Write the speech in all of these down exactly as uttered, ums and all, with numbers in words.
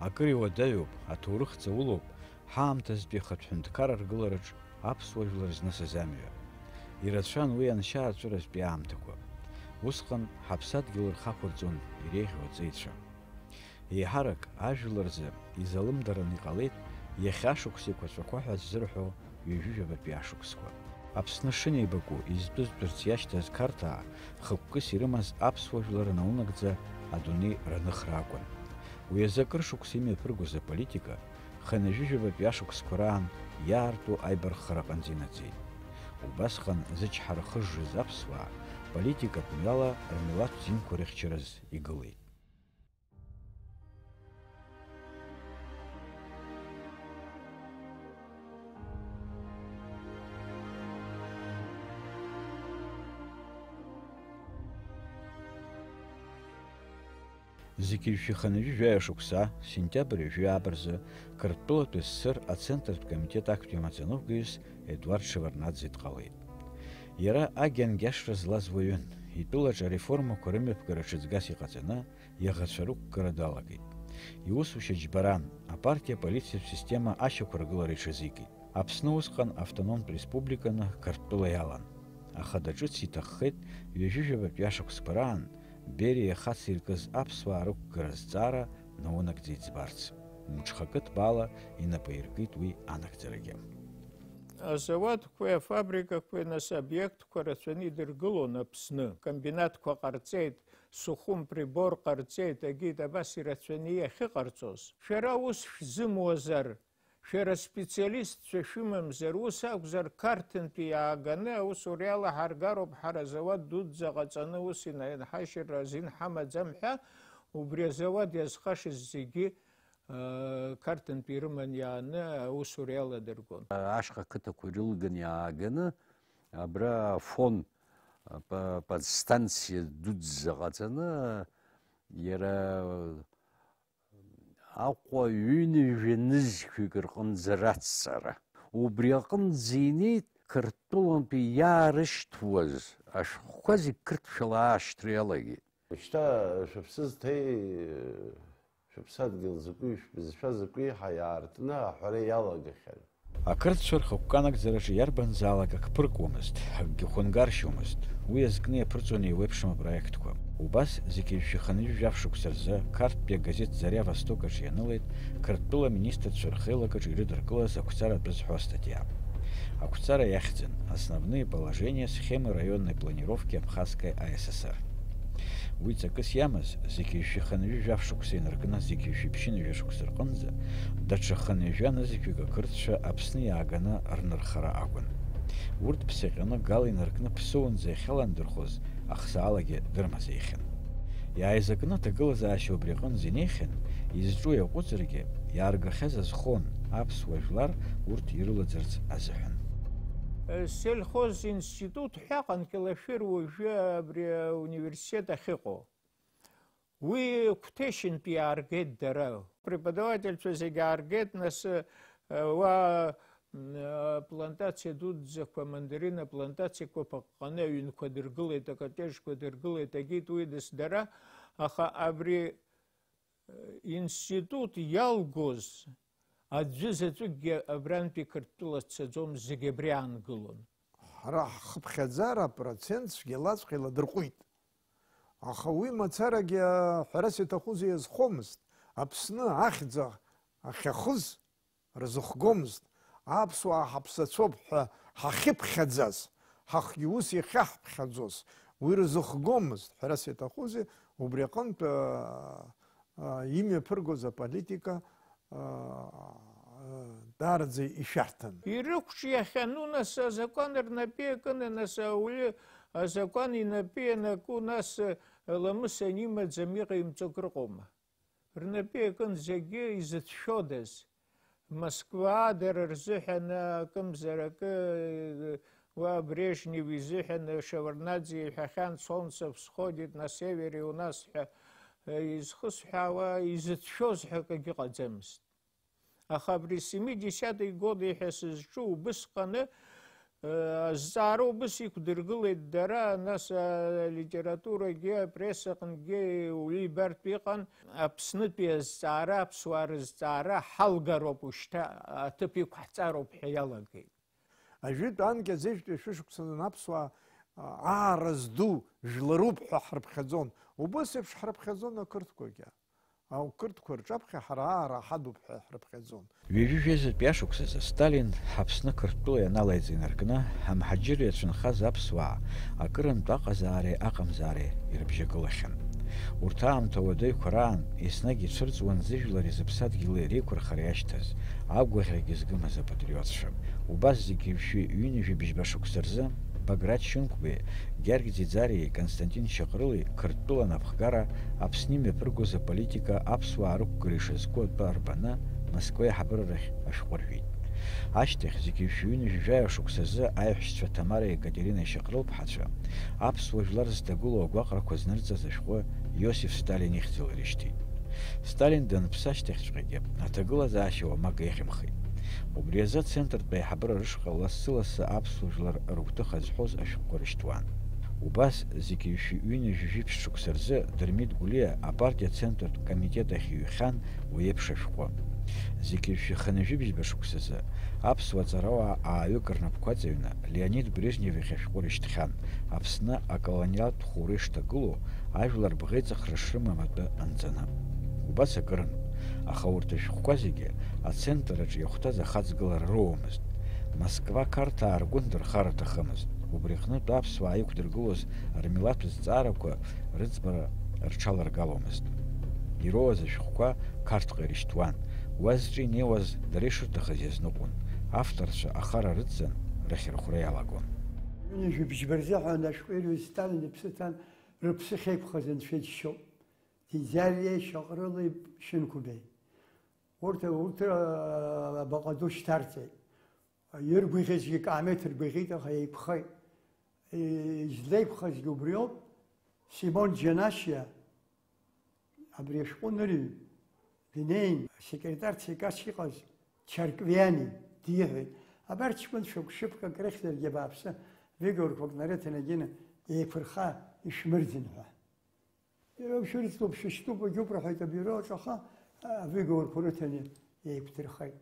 Акыр иуадаҩуп, аҭоурых ҵаулоуп, ҳаамҭазтәи ахатә ҳәынҭқар аргылараҿ аԥсуа жәлар знысыз амҩа. Ирацәан уи аншьа ааҵәыразтәи аамҭақәа. Усҟан ҳаԥсадгьыл рхы ақәырҵон иреиӷьу аҵеицәа. Еиҳарак ажәлар рзы изалымдараны иҟалеит иахьа ашықәс еиқәаҵәақәа ҳәа ззырҳәо ҩажәижәабатәи ашықәсқәа. Аԥсны шынеибаку изтәызтәырц иашьҭаз Қарҭаа хықәкыс ирымаз аԥсуа жәлар анаунагӡа адунеи раныхра акәын. Уи азы акыр шықәса имҩаԥыргоз аполитика хынҩажәижәабатәи ашықәсқәа раан иаарту аибарххара аҟынӡа инаӡеит. Убасҟан зычҳара хыжжыз аԥсуаа политикатә мҩала рмилаҭтә зинқәа рыхьчараз игылеит. Зқьи жәшәи хынҩажәи жәаҩа шықәса, сентиабр ҩажәи ааба рзы, Қырҭтәылатәи СССР Ацентртә комитет актәи амаӡаныҟәгаҩыс Едуард Шеварднаӡе дҟалеит. Иара агьангьашра злаз уаҩын, итәылаҿы ареформақәа рымҩаԥгара ҽыҵгас иҟаҵаны, иаӷацәа рықәгара далагеит. Иусушьа џьбаран, апартиа аполициатә система ашьақәыргылара иҽазикит. Аԥсны усҟан автономтә республиканы Қырҭтәыла иалан. Аха даҿыц иҭаххеит ҩажәижәабатәи ашықәсқәа раан Бериа ихациркыз аԥсуаа рықәгара азҵаара наунагӡа иӡбарц. Мҽхакы ҭбаала инапы аиркит уи анагӡарагьы. Азауадқәеи афабрикақәеи, нас, обиектқәа рацәаны идыргылон Аԥсны. Комбинатқәа ҟарҵеит, Сухум прибор ҟарҵеит, агит, абас ирацәаны иахьыҟарҵоз. Шәара ус шәзымуазар, шәара специалистцәа шәымамзар, ус акәзар, Қарҭынтәи иааганы аусура иалаҳаргароуп, ҳара азауад дуӡӡа ҟаҵаны ус ина-, инҳашьыр азин ҳамаӡам ҳәа, убри азауад иазхашаз зегьы Қарҭынтәи ирыман иааны аусура иаладыргон. Ашҟа ақыҭақәа ирылган иааганы, абра Афон, а, па-, подстанциа дуӡӡа ҟаҵаны, иара Аҟәа ҩынҩажәа нызқьҩык рҟынӡа рацҵара. Убри аҟынӡа инеит Қырҭтәылантәи иаарышьҭуаз ашәҟәқәа зегь қырҭшәала аашьҭра иалагеит. Шьҭа шәыԥсы зҭеи, шәыԥсадгьыл закәи, шәбызшәа закәи ҳәа иаартны аҳәара иалагахьан. Ақырҭцәа рхықәкы анагӡараҿы иарбанзаалак ак ԥыркуамызт, акгьы хәынгаршьомызт, уи азкны иаԥырҵон еиуеиԥшым апроектқәа. Убас, зқьи жәшәи хынҩажәи жәаф шықәса рзы Қарҭтәи агазеҭ Заря Восток аҿы ианылеит Қырҭтәыла аминистрцәа рхеилак аҿы ирыдыркылаз ақәҵара атәы зҳәо астатиа. Ақәҵара иахьӡын: «Основные положения схемы районной планировки Абхазской АССР». Уи ҵакыс иамаз, зқьи жәшәи хынҩажәи жәаф шықәса инаркны зқьи жәшәи ԥшьынҩажәа шықәса рҟынӡа, даҽа хынҩажәа нызқьҩык ақырҭцәа Аԥсны иааганы рнырхара акәын. Урҭ ԥсаҟьаны Гал инаркны Ԥсоунӡа иахьаландырхоз ахсаалагьы дырмазеихьан. Иааизакны аҭагылазаашьа убри аҟынӡа инеихьан, изҿу иаҟәыҵыргьы, иааргахьаз азхон аԥсуа жәлар урҭ ирылаӡырц азыҳәан. Сельхозинститут ҳәа ҟан Кьалашәыр уажәы абри ауниверситет ахьыҟоу. Уи Қәҭешьынтә иааргеит дара. Преподавательцәа зегьы ааргеит, нас, уа, м, аплантациа дуӡӡақәа, мандарин аплантациақәа ԥыҟҟаны аҩнқәа дыргылеит, акотеџьқәа дыргылеит, агеит уи дас дара, аха абри институт иалгоз аӡәы заҵәыкгьы абрантәи Қырҭтәыла дцаӡом, зегь абри аангылон. Ҳара ҳхыԥхьаӡара апроцент цәгьалаҵәҟьа иладырҟәит. Аха уи мацарагьы, ҳәарас иаҭахузеи, иазхомызт. Аԥсны ахьӡ ахьахыз рзыхгомызт, аԥсуаа ҳаԥсацәоуп ҳәа ҳахьыԥхьаӡаз, ҳахгьы ус иахьаҳԥхьаӡоз, уи рзыхгомызт, ҳәарас иаҭахузеи, убри аҟынтә, а, а, имҩаԥыргоз аполитика, а, а, даараӡа ишәарҭан. Ирықәҿиахьану, нас, азакәан рнапы иакыны, нас, ауаҩы азакәан инапы ианаку, нас, ламыс анимаӡам, иҟаимҵо акрыҟоума? Рнапы иакын зегьы изыцәшәодаз. Москва дара рзыҳәан акымзар акы, уа Брежнев изыҳәан, Шеварднаӡе иҳәахьан, «Солнце всходит на севере у нас» ҳәа изхысҳәаауа, изыцәшәоз ҳәа акгьы ҟаӡамызт. Аха абри семидесятые годы ҳәа сызҿу убысҟаны, Азҵаара убыс иқәдыргылеит дара, нас алитературагьы, апресса аҟынгьы уи ибартә иҟан, Аԥснытәи азҵаара, аԥсуаа рызҵаара ҳалгароуп ушьҭа, аҭыԥ иқәҳҵароуп ҳәа иалагеит. Ажәытә анкьа зежәтәи шәышықәсазын аԥсуаа, а, аара зду жәларуп ҳәа ҳрыԥхьаӡон. Убыс еиԥш ҳрыԥхьаӡон ақырҭқәагьы. Ақырҭқәа рҿаԥхьа ҳара аара ҳадуп ҳәа ҳрыԥхьаӡон. Ҩажәи жәеизатәи ашықәсазы Сталин Ҳаԥсны Қырҭтәыла ианалеиҵа инаркны, амҳаџьырра иацәынхаз аԥсуаа акырынтә аҟазаареи аҟамзаареи ирыбжьагылахьан. Урҭ аамҭа уадаҩқәа раан еснагь ицәырҵуан зыжәлари зыԥсадгьыли реиқәырхара иашьҭаз, агәаӷьрагьы згымыз апатриотцәа. Убас зегьы жәшәи ҩынҩажәи быжьба шықәса рзы Баграт Шьынқәбеи, Гьаргь Ӡиӡариеи Константин Шьаҟрылеи Қырҭтәыла анапхгара Аԥсны имҩаԥыргоз аполитика аԥсуаа рықәгара ишазку атәы арбаны Москва аиҳабыра рахь ашәҟәы рҳәеит. Ашьҭахь зегьы жәшәи ҩынҩажәи жәаҩа шықәса рзы аиҳәшьцәа Ҭамареи Екатеринеи Шьаҟрылԥҳацәа аԥсуа жәлар зҭагылоу агәаҟрақәа знырҵаз ашәҟәы Иосиф Сталин ихьӡала ирышьҭит. Сталин данԥсы ашьҭахьҵәҟьагьы аҭагылазаашьа уамак еиӷьымхеит. Убри азы ацентртә аиҳабыра рышҟа лассы-лассы аԥсуа жәлар рыгәҭыха зҳәоз ашәҟәқәа рышьҭуан. Убас зегьы ҩажәи шықәса рзы Дырмит Гәлиа апартиа Центртә комитет ахь иҩхьан уи еиԥш ашәҟәы. Зегьы хынҩажәи бжьба шықәсазы аԥсуа ҵарауаа ааҩык рнапқәа аҵаҩны Леонид Брежнев иахь ашәҟәы рышьҭхьан, Аԥсны аколониалтә хәура ишҭагылоу, ажәлар бӷеиҵыхра шрымам атәы анҵаны. Убас акырынтә, аха урҭ ашәҟәқәа зегьы ацентр аҿы иахәҭаз ахаҵгылара роуамызт. Москва Қарҭаа ргәы ндырхар аҭахымызт. Убри аҟнытә аԥсуаа иқәдыргылоз рмилаҭтә зҵаарақәа рыӡбара рҽаларгаломызт. Ироуаз ашәҟәқәа Қарҭҟа ирышьҭуан. Уа зҿы инеиуаз дара ишырҭахыз иазныҟәон. Авторцәа ахара рыдҵан рахьырхәра иалагон. Ҩынҩажәи бжьба рзыҳәан ашәҟәыҩҩы Сталин иԥсы ҭан, рыԥсы ахьеиқәхаз Анцәа иџьшьоуп. Ӡиӡариеи Шьаҟрылеи Шьынқәбеи. Урҭ, урҭ, а, абаҟа ду шьҭарҵеит. Иргәаӷьызгьы акаамеҭ ргәаӷьит, аха еиқәхеит. Излеиқәхазгьы убриоуп. Симон Џьанашьиа, абри ашәҟәы нырҩ днеин, асекретар ЦК-с иҟаз Чарквиани диҳәеит, абарҭ ҷкәын шәықәшәыԥк акрыхьзаргьы абааԥсы, вигорқәак нарыҭаны, егьины еиқәырха ишәмырӡын ҳәа. Иара ушәырӡтәуп, шәышьтәуп, агьуп рҳәеит абиуро аҿы, аха, а, авигорқәа рыҭаны еиқәдырхеит.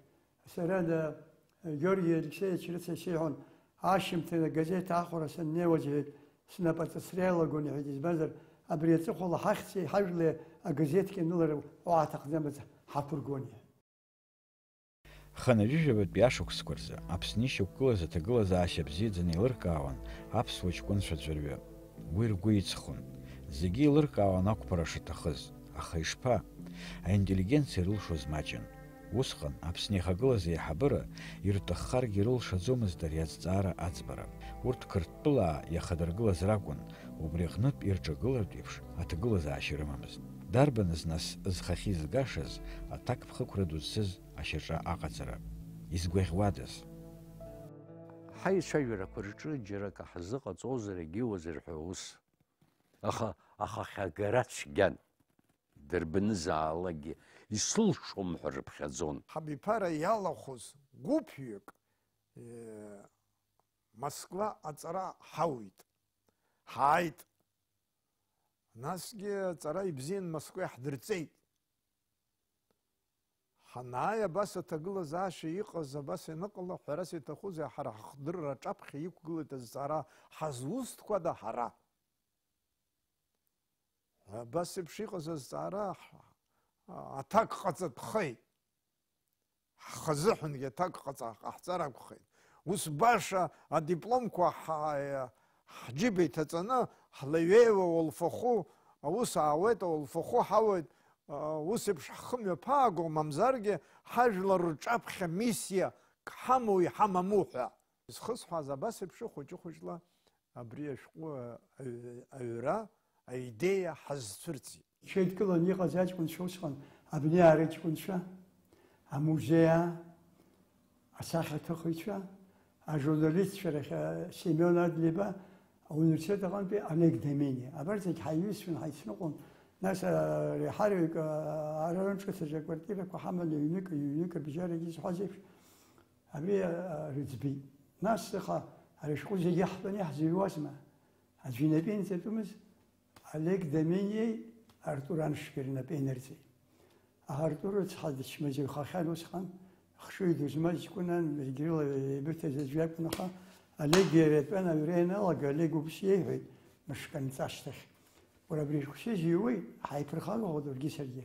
Сара да, Георги Алексеевич рыцҳа исеиҳәон, ашьжьымҭан агазеҭ аахәара саннеиуаз, иҳәеит, снапаҵысра иалагон, иҳәеит, избанзар, абри аҵыхәала ҳахьӡи ҳажәлеи агазеҭ кьанылара уа аҭахӡамыз ҳақәыргон, иҳәеит. Хынҩажәижәабатәи ашықәсқәа рзы Аԥсны ишьақәгылаз аҭагылазаашьа бзиаӡаны еилыркаауан аԥсуа ҷкәынцәа аӡәырҩы. Уи ргәы иҵхон. Зегьы еилыркаауан ақәԥара шаҭахыз. Аха ишԥа? Аинтеллигенциа ирылшоз маҷын. Усҟан Аԥсны ихагылаз аиҳабыра ирҭаххаргьы ирылшаӡомызт ари азҵаара аӡбара. Урҭ Қырҭтәылаа иахадыргылаз ракәын, убри аҟнытә ирҿагылартә еиԥш аҭагылазаашьа рымамызт. Дарбаныз, нас, зхахьы изгашаз аҭакԥхықәра ду зцыз ашьаҿа аҟаҵара? Изгәаӷьуадаз? Ҳаицәажәарақәа рҿы џьара акы ҳзыҟаҵозар егьиуазар ҳәа ус. Аха ахахьагара цәгьан. Дырбанызаалакгьы исылшом ҳәа рыԥхьаӡон. Ҳабиԥара иалахәыз гәыԥҩык, э, Москва аҵара ҳауит. Ҳааит. Насгьы аҵара ибзиан Москва иаҳдырҵеит. Ҳанааи, абас аҭагылазаашьа иҟаз, абас ианыҟала, ҳәарас иаҭахузеи, ҳара ҳдырра аҿаԥхьа иқәгылеит азҵаара, ҳазусҭқәада ҳара? Абас еиԥш иҟаз азҵаара ҳ-, аҭак ҟаҵатәхеит. Ҳхазыҳәангьы аҭак ҟаҵа-, ҟаҳҵар акәхеит. Ус баша адипломқәа ҳа-, ҳџьыба иҭаҵаны, ҳлеиҩеиуа уалфахәы, аус аауеит, ауалфахәы ҳауеит, а, ус еиԥш ҳхы мҩаԥааго, мамзаргьы ҳажәлар рҿаԥхьа миссиак ҳамоу иҳамаму ҳәа. Изхысҳәааз абас еиԥш хәыҷы-хәыҷла абри ашәҟәы аҩ-, аҩра аидеиа ҳазцәырҵит. Ҽеидкыланы иҟаз аҷкәынцәа усҟан абни аара аҷкәынцәа, амузеиаа, асахьаҭыхыҩцәа, ажурналистцәа рахь, а, Семион Адлеиба, ауниверситет аҟынтәи Олег Домениа. Абарҭ зегь ҳаиҩызцәан, ҳаицныҟәон. Нас, а, реиҳараҩык, а, ара рынҿыцаҿы аквартирақәа ҳаманы ҩнык, ҩнык абжьарагьы изҳәаз еиԥш, абри, а, рыӡбеит. Нас, аха, Ари ашәҟәы зегьы иаҳтәаны иаҳзыҩуазма? Аӡәы инапы ианҵатәымыз, Олег Домениеи Артур Аншбеи рнапы ианырҵеит. Аха Артур рыцҳа дычмазаҩхахьан усҟан, хшыҩ ду змаз ҷкәынан, зегь рыла еибыҭаз аӡә иакәын, аха Олег иара итәан аҩра ианалага, Олег убас иеиҳәеит, мышк анҵа ашьҭахь: "Уара абри ашәҟәы шәзыҩуеит, ҳаиԥырхагахоит уаргьы саргьы.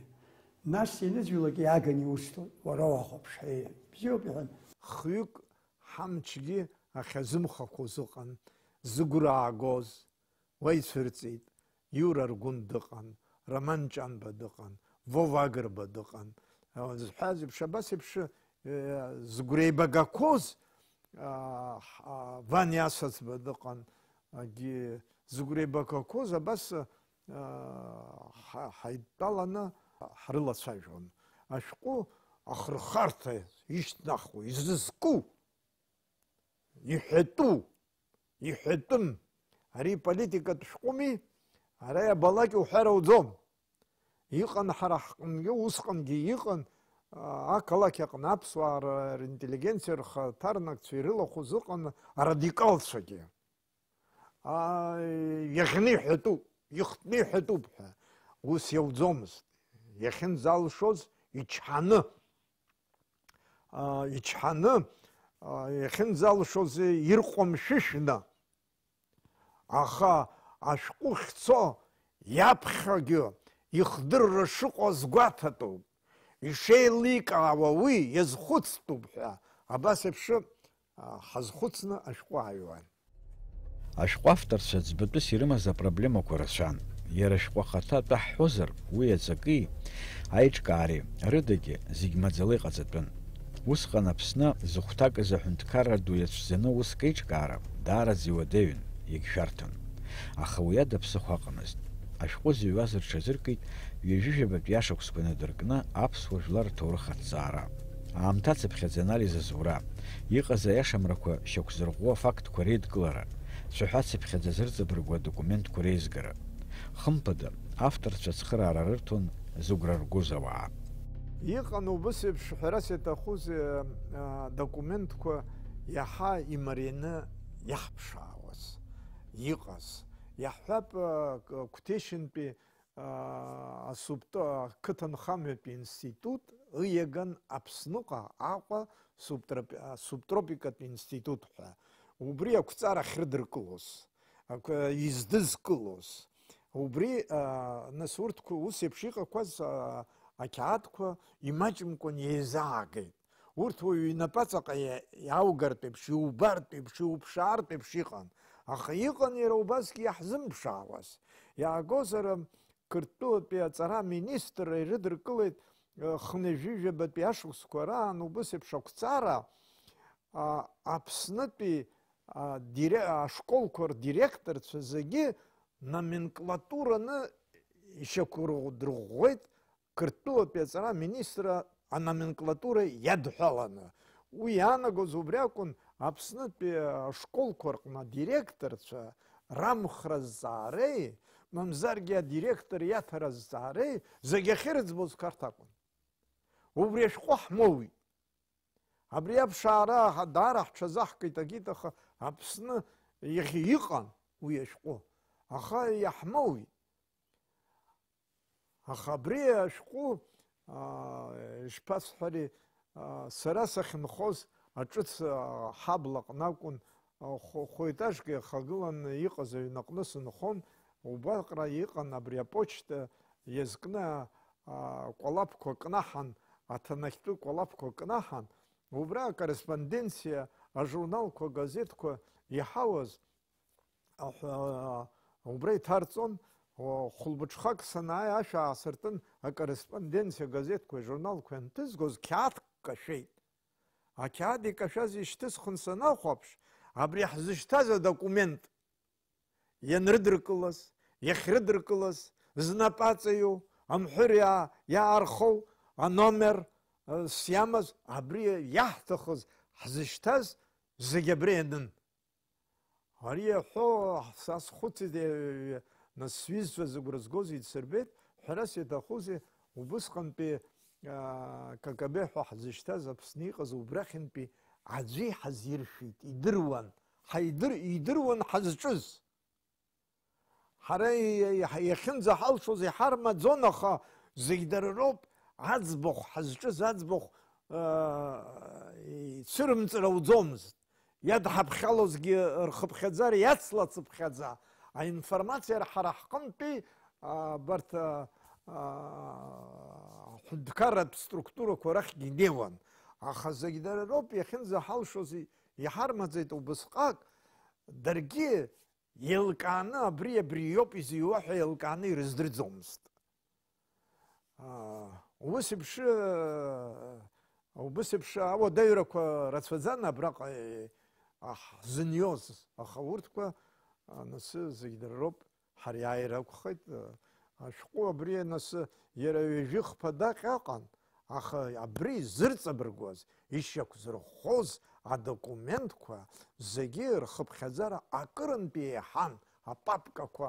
Нас ианыӡәылак иааганы иусҭоит, уара уахәаԥш", ҳәа иҳәеит. "Бзиоуп", иҳәан. Хҩык ҳамчгьы ахьазымхақәоз ыҟан, зыгәра аагоз, уа ицәырҵит, Иура Аргәын дыҟан, Роман Ҷанба дыҟан, Вова Агрба дыҟан. Зҳәаз еиԥш, абас еиԥш, э, зыгәра еибагақәоз, а, ҳ-, а, Ваниа Асаӡба дыҟан, агьи зыгәра еибагақәоз абас, а, ҳа-, ҳаидтәаланы ҳрылацәажәон. Ашәҟәы ахырхарҭа ишьҭнахуа, изызку, иҳәатәу, иҳәатәым. Ари политикатә шәҟәыми, ара иабалак иуҳәар ауӡом. Иҟан ҳара ҳҟынгьы, усҟангьы иҟан, а, ақалақь аҟны аԥсуаа р-, ринтеллигенциа рхаҭарнакцәа ирылахәыз ыҟан арадикалцәагьы. А, иаӷьны иҳәатәуп, ихтны иҳәатәуп ҳәа ус иауӡомызт. Иахьынӡалшоз ичҳаны, а, ичҳаны, а, иахьынӡалшоз ирҟәымшәышәны. Аха ашәҟәы ахьцо иаԥхьагьы ихдырра шыҟоу азгәаҭатәуп. Ишеиликаауа уи иазхәыцтәуп ҳәа, абас еиԥш, а, ҳазхәыцны ашәҟәы ааҩуан. Ашәҟәы авторцәа ӡбатәыс ирымаз апроблемақәа рацәан. Иара ашәҟәы ахаҭа атәы ҳҳәозар, уи аҵаки аиҿкаареи рыдагьы зегь маӡала иҟаҵатәын. Усҟан Аԥсны зыхәҭакыз аҳәынҭқарра ду иацәӡаны ауск аиҿкаара даараӡа иуадаҩын, иагьшәарҭан. Аха уи ада ԥсыхәа ыҟамызт. Ашәҟәы зыҩуаз рҽазыркит ҩажәижәабатәи ашықәсқәа инадыркны аԥсуа жәлар рҭоурых аҭҵаара, аамҭацыԥхьаӡа анализ азура, иҟаз аиашамрақәа шьақәзырӷәӷәо афактқәа реидкылара, цәаҳәацыԥхьаӡа зырҵабыргуа адокументқәа реизгара. Хымԥада, авторцәа ацхыраара рырҭон зыгәра ргоз ауаа. Иҟан убыс еиԥш, ҳәарас иаҭахузеи, а, документқәа иаҳа имарианы иаҳԥшаауаз, иҟаз. Иаҳҳәап, а, К-, Қәҭешьынтәи, а, асубто-, ақыҭанхамҩатәи институт ыиаган Аԥсныҟа Аҟәа субтроп-, а, субтропикатә институт ҳәа. Убри ақәҵара ахьрыдыркылоз, ақә-, издызкылоз. Убри, а, нас урҭқәа ус еиԥш иҟақәаз, а, ақьаадқәа имаҷымкәан еизаагеит. Урҭ уаҩы инапаҵаҟа иа-, иааугартә еиԥш, иубартә еиԥш, иуԥшаартә еиԥш иҟан. Аха иҟан иара убасгьы иаҳзымԥшаауаз. Иаагозар, Қырҭтәылатәи аҵара аминистрра ирыдыркылеит, э, хынҩажәижәабатәи ашықәсқәа раан убыс еиԥш ақәҵара, а, Аԥснытәи, а, дире-, ашколқәа рдиректорцәа зегьы номенклатураны ишьақәырӷәӷәеит Қырҭтәылатәи аҵара аминистрра аноменклатура иадҳәаланы. Уи иаанагоз убри акәын, Аԥснытәи ашколқәа рҟны адиректорцәа рамхра зҵаареи, мамзаргьы адиректор иаҭара зҵаареи зегьы ахьырыӡбоз Қарҭ акәын. Убри ашәҟәы ҳмоуит. Абри аԥшаара даара ҳҽазаҳкит, акит, аха Аԥсны иахьа иҟан уи ашәҟәы, аха иаҳмоуит. Аха абри ашәҟәы, аа, ишԥасҳәари, аа, сара сахьынхоз аҿыц, аа, ҳаблаҟны акәын, аа, хә-, хәоетажк иахагыланы иҟаз аҩнаҟны сынхон, убаҟара иҟан абри аԥочта иазкны, аа, кәалаԥқәа кнаҳан, аҭанахьтәы кәалаԥқәа кнаҳан, убра акорреспонденциа, ажурналқәа, агазеҭқәа иҳауаз, аҳәа-, убра иҭарҵон, о, хәылбыҽхак санааи, ашә аасыртын, акорреспонденциа газеҭқәеи ажурналқәеи анҭызгоз, қьаадк кашәеит. Ақьаад икашәаз ишьҭысхын санахәаԥш, абри ҳзышьҭаз адокумент ианрыдыркылаз, иахьрыдыркылаз, знапы аҵаиу, амҳәыр иа-, иаархоу, аномер, э, сиамаз, абри иаҳҭахыз, ҳзышьҭаз зегь абри ианын. Ари иаҳәо са схәыцит, е, нас сҩызцәа зыгәра згоз идсырбеит, ҳәарас иаҭахузеи, убысҟантәи, а, К К Б ҳәа ҳзышьҭаз Аԥсны иҟаз убрахьынтәи аӡәы иҳазиршәит, идыруан, ҳаидыр-, идыруан ҳазҿыз. Ҳара иа-, иа-, иахьынӡаҳалшоз иҳармаӡон, аха зегь дара роуп, аӡбахә, ҳазҿыз аӡбахә, аа, ицәырымҵыр ауӡомызт. Иадҳаԥхьалозгьы рхыԥхьаӡара иацлацыԥхьаӡа, аинформациа ҳара ҳҟынтәи, аа, абарҭ, аа, аа, ҳҳәынҭқарратә структурақәа рахьгьы инеиуан. Аха зегь дара роуп, иахьынӡаҳалшоз и-, иҳармаӡеит убысҟак, даргьы еилкааны, абри, абри иоуп изыҩуа ҳәа еилкааны ирыздырӡомызт. Аа, ус еиԥш, убыс еиԥш ауадаҩрақәа рацәаӡан абраҟа, е, ҳзыниоз, аха урҭқәа, анысы, зегь дара роуп, ҳара иааир акәхеит, ашәҟәы абри анысы иара ҩажәи хԥа даҟьа ыҟан, аха абри зырҵабыргуаз, ишьақәзырӷәӷәоз адокументқәа зегьы рхыԥхьаӡара акырынтә еиҳан, апапкақәа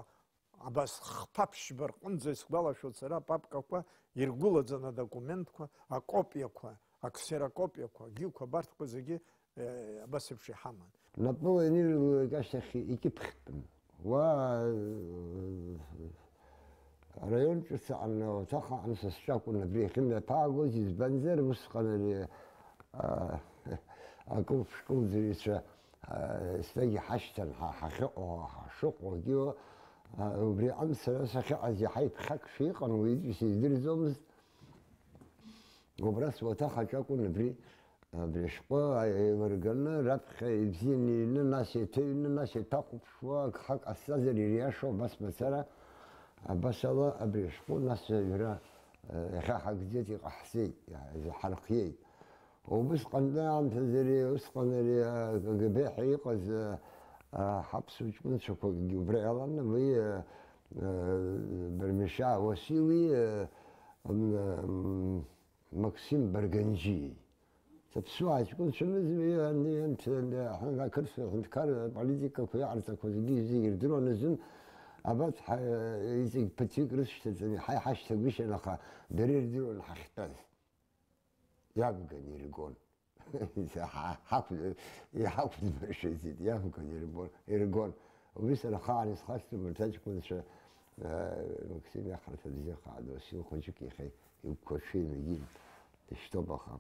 абас хԥа-ԥшьба рҟынӡа исгәалашәоит сара, апапкақәа иргәылаӡан адокументқәа, акопиақәа, аксерокопиақәа, агьиқәа абарҭқәа зегьы, э, абас еиԥш иҳаман. Напыла ианырулак ашьҭахь икьыԥхьтәын. Уа, э, араион ҿыц аҟны, ауаҭах аҟны са сҿы акәын абри ахьымҩаԥаагоз, избанзар, усҟан ари, а, акылԥш-кылӡырҩцәа, а, еснагь иҳашьҭан, ҳа ҳахьыҟоу, ҳашыҟоугьы, а, убри аҟны сара сахьыҟаз иаҳа иԥхьакшәа иҟан, уаҩытәы сыздырӡомызт. Убра суаҭах аҿы акәын абри, абри ашәҟәы еилырганы, раԥхьа ибзианы иҩны, нас еиҭаҩны, нас еиҭахәаԥшуа, агха ҟасҵазар ириашо, абас мацара, абас ала абри ашәҟәы, нас аҩра, э, иахьа ҳагӡеит, иҟаҳҵеит, иаҳ-, изаҳархиеит. Убысҟан аамҭазы ари, усҟан ари, а, К Г Б ҳәа иҟаз, а, а, ҳаԥсуа ҷкәынцәақәакгьы убра иалан, уи, а, а, Бармиша Уасили, а, м, м, Максим Барганџьиеи. Сыԥсуаа ҷкәынцәамызма, ани, анҭ-, ан-, ан-, ақырҭқәа аҳәынҭқар политикақәа иҟарҵақәа зегьы, зегьы ирдыруан азын, абарҭ ҳа-, иҵегь ԥыҭҩык рыцәшьҭаҵаны, ҳа иҳашьҭагәышьан, аха дара ирдыруан ҳахьтәаз. Иавган иргон. Ҳа-, ҳақә-, иҳақәдмыршәаӡеит, иавган ирбон, иргон. Уи сара ахаан исхашҭрым, урҭ аҷкәынцәа, э, Максим иахарҭа бзиахааит, Васил хәыҷык иахьа игәқәа ҽеим, егьи дышьҭоуп, аха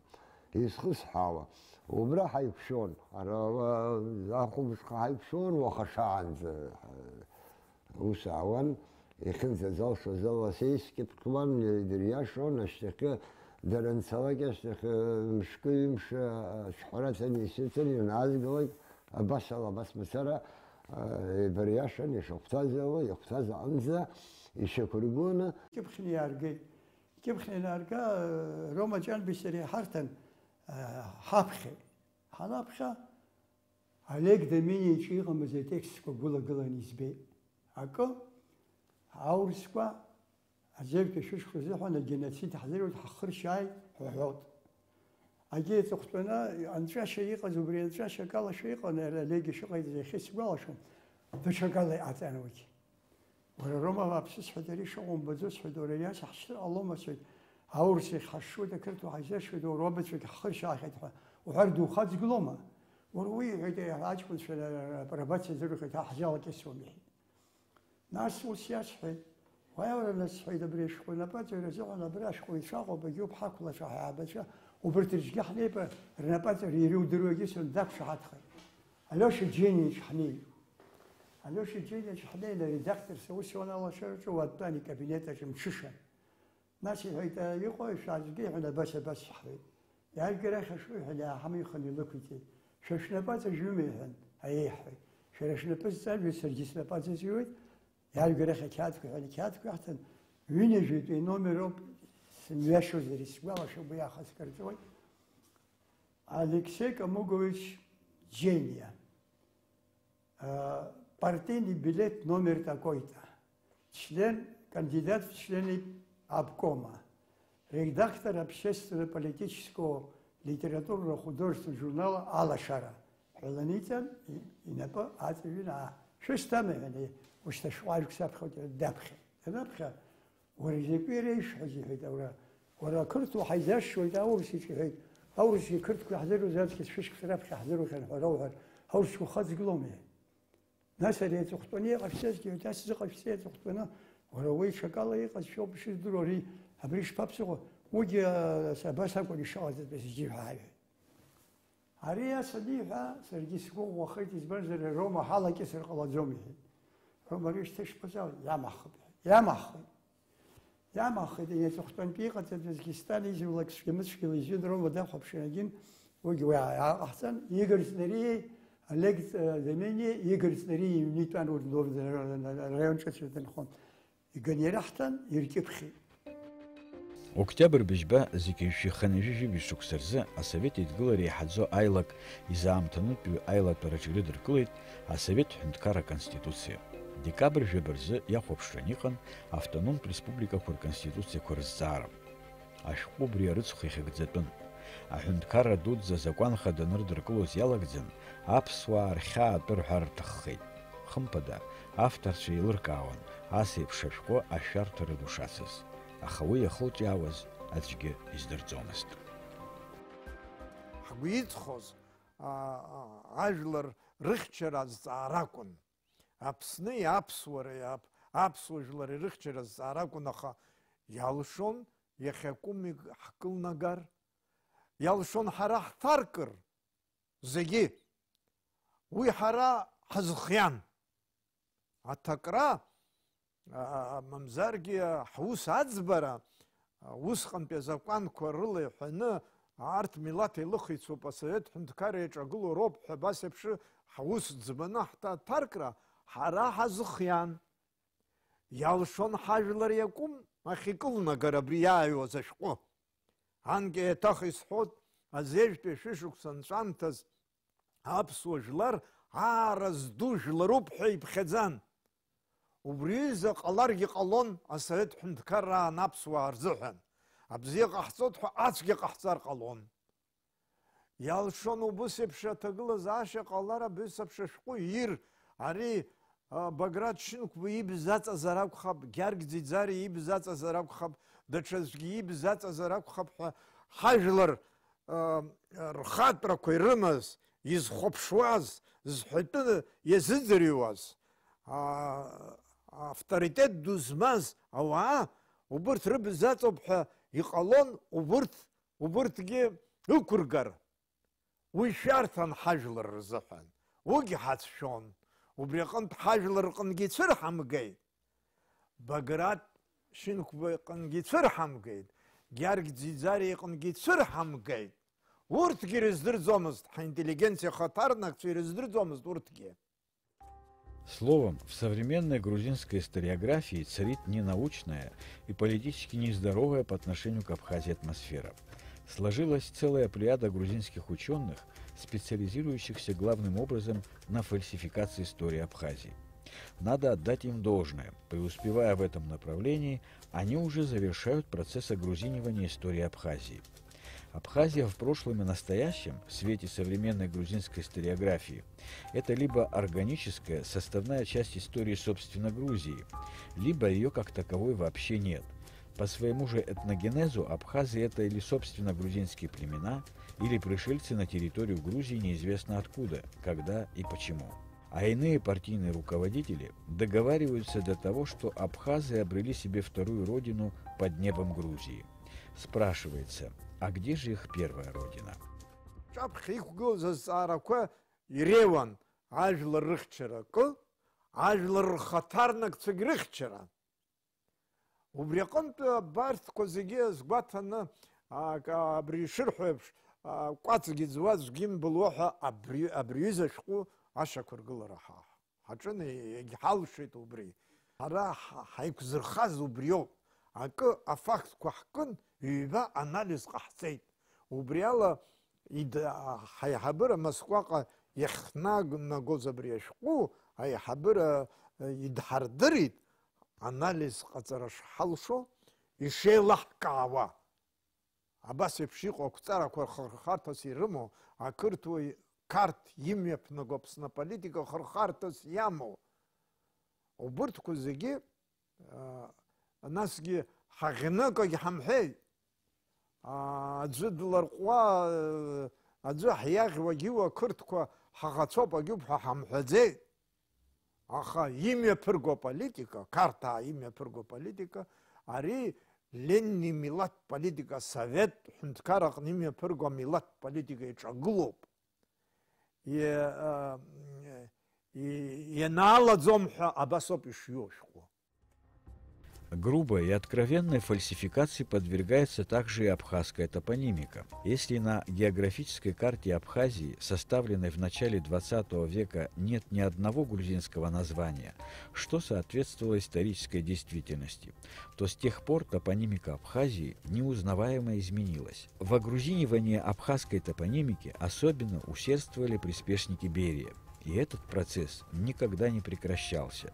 изхысҳәаауа, убра ҳаиқәшәон, ара, уа, ахәымҽха ҳаиқәшәон, уаха шаанӡа, э, Ус аауан, иахьынӡазалшоз ала сеискьыԥхьуан, идыриашон, ашьҭахьы дара анцалак, ашьҭахьы мшкы-ҩымш ацәҳәара ҭаны исыҭан, ианаазгалак, абасала, абас мацара, а, еибариашан, ишахәҭаз ала, ихәҭаз аҟынӡа ишьақәыргыланы. Кьыԥхьны иааргеит. Кьыԥхьны ианаарга, Рома Ҷанбеи сареи ҳарҭан, а, ҳаԥхьеит. Ҳанаԥхьа, Олег Домениевич иҟамыз атекстқәа гәылагыланы избеит. Акы, аурысқәа аӡәырҩтә ашәышықәса рзыҳәан агеноцид ҳзыруит, ҳахыршьааит ҳәа ҳәот. Агьи аҵыхәтәаны анҵәашьа иҟаз, убри анҵәашьа акалашәа иҟан, иара Олег ишыҟаиҵаз иахьа сгәалашәом, даҽакала иҟаҵан уигь. Уара, Рома, бааԥсы, сҳәеит, ари шыҟоу умбаӡо, сҳәеит, уара, ари ас ҳшьҭыр ҟалома, сҳәеит, аурыс иахьҳашшуеит, ақырҭуа ҳаизаршуеит, уара уабацәагь ҳхыршьаахьеит ҳәа уҳәар духаҵгылома? Уара уи, иҳәеит, аҷкәынцәа апробациа азырухьеит, ҳа ҳзалакьысуам, иҳәеит. Нас ус иасҳәеит, уаҩ ара, нас, сҳәеит, абри ашәҟәы напаҵаҩра азыҳәан абра ашәҟәыҩҩцәа ыҟоуп, егьоуп, ҳақәлацәа ҳәа, аабацәа, убырҭ рыҿгьы ҳнеип, рнапаҵаҩра иреиудыруагьы сынтә дақәшаҳаҭхеит. Алиоша Џьениач ҳнеит. Алиоша Џьениач ҳнеины аредакторс аус иуан алашараҿы уа дтәан икабинет аҿы мҽышан. Нас иҳәеит, иҟои шәаазгеи ҳәа, абас, абас ҳҳәеит. Иаргьы арахь ашәы ҳәа иааҳамихын илықәиҵеит. Шәа шәнапаҵа жәыма иҳәан, аиеи ҳҳәеит. Шәара шәнапы зҵажәыз саргьы снапаҵа зҩуеит. Иаргьы арахь ақьаадқәа ҳәа, ақьаадқәа иаҳҭан, ҩынҩажәитәи номер ауп, сымҩашьозар исгәалашәо, уи аахыс кыр ҵуеит. Алексей Камугович Џьениа, а, партийный билет номер такой-то, член, кандидат в члены обкома, редактор общественно-политического литературно-художественного журнала «Алашара» ҳәа ланиҵан, и-, инапы аҵаҩын, аа, шәысҭам, иҳәан, ушьҭа шәҟәажәк саԥхьоит, иҳәан, даԥхьеит. Данаԥхьа, уара изакәи иреишәҳәаз, иҳәеит, аура, уара ақырҭуа ҳаизашшуеит аурыс иҿы, иҳәеит, аурысгьы қырҭқәа иаҳзыруз аҵкьыс шәышықәса раԥхьа иаҳзырухьан ҳәа рауҳәар, Аурысқәа хыҵгылоума? Нас ари аҵыхәтәаны иҟашәҵазгьы, нас зыҟашәҵа иаҵыхәтәаны, уара уи ҽакала иҟазшәоуп ишыздыруа, ари, абри шԥаԥсыхәо? Уигьы, а, абас акәын ишыҟаз атәы зегьы ҳәа. Ари ас аниҳәа, саргьы сгәы ӷәӷәахеит, избанзар, Рома ҳалакьысыр ҟалаӡом, иҳәеит. Рома, ари шьҭа ишԥазаауеи? Иамаҳхып, иҳәеит. Иамаҳхит. Иамаҳхит, иара аҵыхәтәантәи иҟаҵатәыз Гестан изулак цәгьа-мыцәгьала изҩын Рома дахәаԥшын, агьын уигьы уи ааҟаҳҵан, Игорь Знарии, Олег Ц-, Домениа, Игорь Знарии иҩны итәан урҭ, урҭ раион ҿыцәа дынхон. Иганы ираҳҭан, иркьыԥхьит. Октиабр быжьба зегьы шәи хынҩажәи жәибжь шықәса рзы Асовет Еидгыла реиҳаӡоу аилак изаамҭанытәиу аилатәараҿы ирыдыркылеит Асовет ҳәынҭқарра Аконституциа. Декабрь жәаба рзы иахәаԥшран иҟан автономтә республикақәа рконституциақәа рызҵаара. Ашәҟәы убри арыцхә иахьыгӡатәын. Аҳәынҭқарра дуӡӡа азакәан хада анырдыркылоз иалагӡан, аԥсуаа рхьаа атәы рҳәар рҭаххеит. Хымԥада, авторцәа еилыркаауан ас еиԥш ашәҟәы ашәарҭара ду шацыз, аха уи иахылҿиаауаз аӡәгьы издырӡомызт. Ҳгәы иҵхоз, а, а, ажәлар рыхьчара азҵаара акәын. Аԥсни аԥсуареи, ап-, аԥсуа жәлари рыхьчара азҵаара акәын, аха иалшон иахьа акәымҩык ҳкылнагар, иалшон ҳара ҳҭаркыр зегьы. Уи ҳара ҳазхиан. Аҭакра, а, мамзаргьы ҳус аӡбара, а, усҟантәи азакәанқәа рыла иҳәаны, арҭ милаҭ еилыхицоуп, асовет ҳәынҭқарра иаҿагылоу роуп ҳәа абас еиԥш ҳус ӡбаны ҳҭа-, ҳҭаркра ҳара ҳазхиан. Иалшон ҳажәлар иакәым ахь икылнагар абри иааҩуаз ашәҟәы. Анкьа еиҭах исҳәоит, азежәтәи ашәышықәса анҵәамҭаз аԥсуа жәлар аара зду жәларуп ҳәа иԥхьаӡан. Убри аҩыза ҟаларгьы ҟалон асовет ҳәынҭқарраан аԥсуаа рзыҳәан. Абзиа ҟаҳҵоит ҳәа ацәгьа ҟаҳҵар ҟалон. Иалшон убыс еиԥш аҭагылазаашьа ҟалар абыс еиԥш ашәҟәы ир, ари, а, Баграт Шьынқәба ибз аҵазар акәхап, Гьаргь Ӡиӡариа ибз аҵазар акәхап, даҽаӡәгьы ибз аҵазар акәхап ҳәа ҳажәлар, а, рхатәрақәа ирымаз, изхәаԥшуаз, зҳәатәы иазыӡырҩуаз, а, авторитет ду змаз ауаа убырҭ рыбз аҵоуп ҳәа иҟалон, убырҭ, убырҭгьы ықәыргар. Уи шәарҭан ҳажәлар рзыҳәан, уигь ҳацәшәон. Убри аҟынтә ҳажәлар рҟынгьы ицәырҳамгеит. Баграт Шьынқәба иҟынгьы ицәырҳамгеит. Гьаргь Ӡиӡариа иҟынгьы ицәырҳамгеит. Урҭгьы ирыздырӡомызт, ҳинтеллигенциа хаҭарнакцәа ирыздырӡомызт урҭгьы. Словом, в современной грузинской историографии царит ненаучная и политически нездоровая по отношению к Абхазии атмосфера. Сложилась целая плеяда грузинских учёных, специализирующихся главным образом на фальсификации истории Абхазии. Надо отдать им должное, преуспевая в этом направлении, они уже завершают процесс огрузинивания истории Абхазии. Абхазия в прошлом и настоящем, в свете современной грузинской историографии, это либо органическая, составная часть истории, собственно, Грузии, либо её как таковой вообще нет. По своему же этногенезу абхазы — это или, собственно, грузинские племена, или пришельцы на территорию Грузии неизвестно откуда, когда и почему. А иные партийные руководители договариваются до того, что абхазы обрели себе вторую родину под небом Грузии. Спрашивается, а где же их первая родина? Ҿаԥхьа иқәгылаз азҵаарақәа иреиуан ажәлар рыхьчара акы, ажәлар рхаҭарнакцәагь рыхьчара. Убри аҟынтә абарҭқәа зегьы азгәаҭаны, а, ка-, абри ишырҳәо еиԥш, а, кәацгьы ӡуа аӡәгьы имбылуа ҳәа абри, абри аҩыза ашәҟәы ашьақәыргылара ҳа-, ҳаҿын, егьҳалшеит убри. Ҳара ҳа-, ҳаиқәзырхаз убриоуп. Акы афактқәа ҳкын, ҩба анализ ҟаҳҵеит. Убри ала ид-, ҳаиҳабыра Москваҟа иахьнагоз абри ашәҟәы аиҳабыра, э, идҳардырит, анализ ҟаҵара шҳалшо, ишеилаҳкаауа. Абас еиԥш иҟоу ақәҵарақәа хырхарҭас ирымоу, ақырҭуаҩ Қарҭ имҩаԥнаго Аԥсны аполитика хырхарҭас иамоу. Убырҭқәа зегьы, а, насгьы ҳаӷьныкагь ҳамҳәеит. Аа, аӡәы дларҟәуа, аӡәы ҳиаӷьуагьы ақырҭқәа ҳаӷацәоуп, агьуп ҳәа ҳамҳәаӡеит. Аха имҩаԥырго аполитика, Қарҭаа имҩаԥырго аполитика, ари Ленин имилаҭтә политика, асовет ҳәынҭқар аҟны имҩаԥырго амилаҭтә политика иҿагылоуп. Иа-, а, и-, ианаалаӡом ҳәа абас ауп ишиу ашәҟәы. Грубой и откровенной фальсификации подвергается также и абхазская топонимика. Если на географической карте Абхазии, составленной в начале двадцатого века, нет ни одного грузинского названия, что соответствовало исторической действительности, то с тех пор топонимика Абхазии неузнаваемо изменилась. В огрузинивании абхазской топонимики особенно усердствовали приспешники Берия, и этот процесс никогда не прекращался.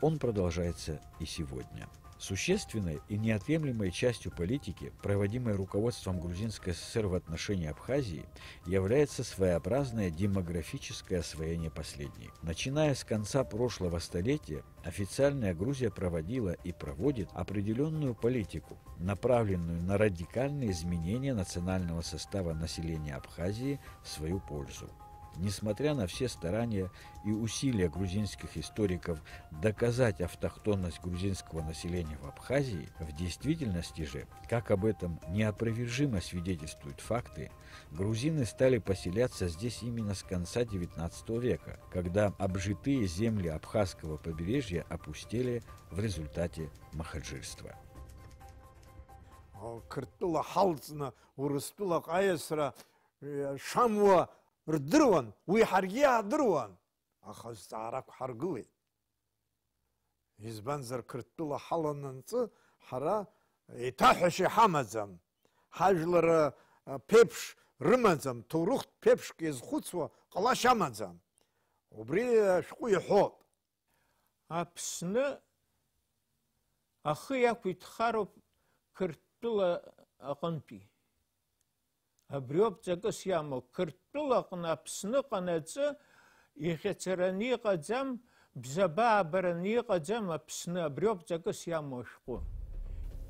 Он продолжается и сегодня. Существенной и неотъемлемой частью политики, проводимой руководством Грузинской ССР в отношении Абхазии, является своеобразное демографическое освоение последней. Начиная с конца прошлого столетия, официальная Грузия проводила и проводит определенную политику, направленную на радикальные изменения национального состава населения Абхазии в свою пользу. Несмотря на все старания и усилия грузинских историков доказать автохтонность грузинского населения в Абхазии, в действительности же, как об этом неопровержимо свидетельствуют факты, грузины стали поселяться здесь именно с конца девятнадцатого века, когда обжитые земли Абхазского побережья опустели в результате махаджирства. Қырҭтәыла ҳалҵны Урыстәылаҟа аиасра, э, шамуа рдыруан, уи ҳаргьы иаадыруан, аха зҵаарақәа ҳаргылеит. Избанзар, Қырҭтәыла ҳалананҵы ҳара еиҭаҳәашьа иҳамаӡам. Ҳажәлар, э, ԥеиԥш рымаӡам, ҭоурыхтә ԥеиԥшк иазхәыцуа ҟалашьа амаӡам. Убри ашәҟәы иҳәоуп. Аԥсны ахы иақәиҭхароуп Қырҭтәыла аҟынтәи. Абриоуп ҵакыс иамоу, Қырҭтәылаҟны Аԥсны ҟанаҵы иӷьацараны иҟаӡам, бзабаабараны иҟаӡам Аԥсны, абриоуп ҵакыс иамоу ашәҟәы.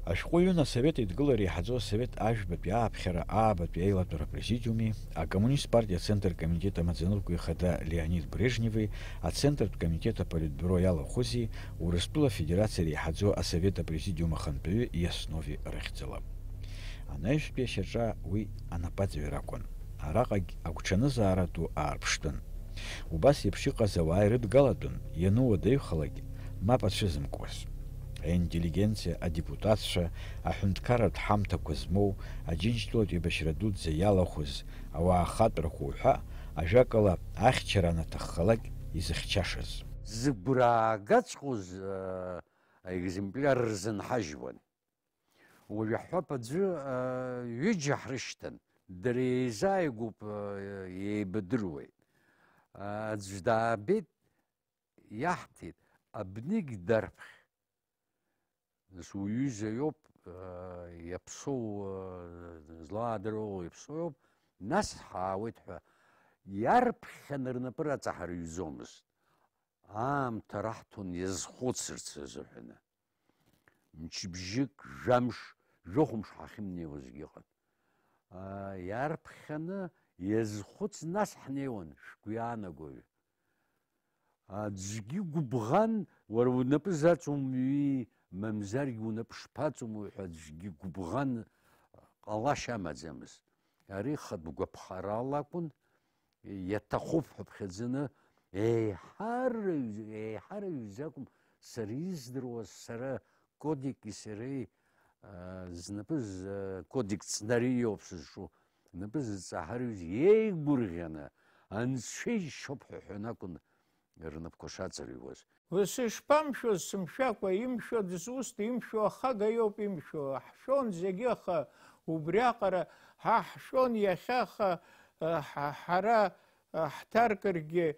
Ашәҟәы ҩын Асовет Еидгылара иҳаӡоу Асовет ажәбатәи ааԥхьара аабатәи аилатәара апрезидиуми, акоммунист партиа Ацентр комитет амаӡаныҟәгаҩ ихада Леонид Брежневи, Ацентртә комитет аполитбюро иалахәызи, Урыстәыла Афедерациа реиҳаӡоу Асовет апрезидиум ахантәаҩы Иаснови рыхьӡала. Анаҩстәи ашьаҿа уи анапаҵаҩы ракәын. Араҟагь агәҽанызаара ду аарԥштәын. Убас еиԥш иҟаз ауаа ирыдгалатәын, иануадаҩхалак, мап ацәызымкуаз. Аинтеллигенциа, адепутатцәа, аҳәынҭқарратә ҳамҭақәа змоу, Аџьынџьтәылатә еибашьра дуӡӡа иалахәыз, ауаа ахатәрақәа уҳәа, ажәакала, ахьчара анаҭаххалак изыхьчашаз. Зыгәра аагаҵәҟьоз, э, аекземпляр рзынҳажьуан. Уажә иаҳҳәап, аӡәы, э, ҩыџьа ҳрышьҭан, дара еизааигәоуп, э, еибадыруеит. Аӡә даабеит, иаҳҭеит, абнигь дарԥхь. Нас уҩыза иоуп, э, иаԥсоу, э, злаадыруа иаԥсоу иоуп, нас ҳаауеит ҳәа. Иарԥхьаны рнапы раҵаҳар ҩӡомызт. Аамҭа раҳҭон иазхәыцырц азыҳәаны. Мчыбжьык, жәамш, жәохәымш ҳахьымнеиуазгьы ыҟан. Аа, иарԥхьаны иазхәыц, нас ҳнеиуан, шәгәы иаанагои? Аӡәгьы гәыбӷан, уара унапы заҵумҩи, мамзаргьы унапы шԥаҵумҩи ҳәа аӡәгьы гәыбӷан ҟалашьа амаӡамызт. Ари хатә гәаԥхарала акәын, иаҭахуп ҳәа ԥхьаӡаны, еиҳараҩ-, еиҳараҩызакәым, сара издыруаз, сара Кодики сареи, а, знапы з-, Кодик Цнари иоуп сызҿу, напы зыҵаҳарҩыз еигәырӷьаны, анцәа иџьшьоуп ҳәа ҳәан акәын рнапқәа шаҵарҩуаз. Ус ишԥамшәоз, сымшәакәа, имшәо дызусҭа, имшәо ахага иоуп имшәо. Ҳшәон зегьы, аха убриаҟара ҳа ҳшәон иахьа, аха, ҳа, ҳара, ҳҭаркыргьы,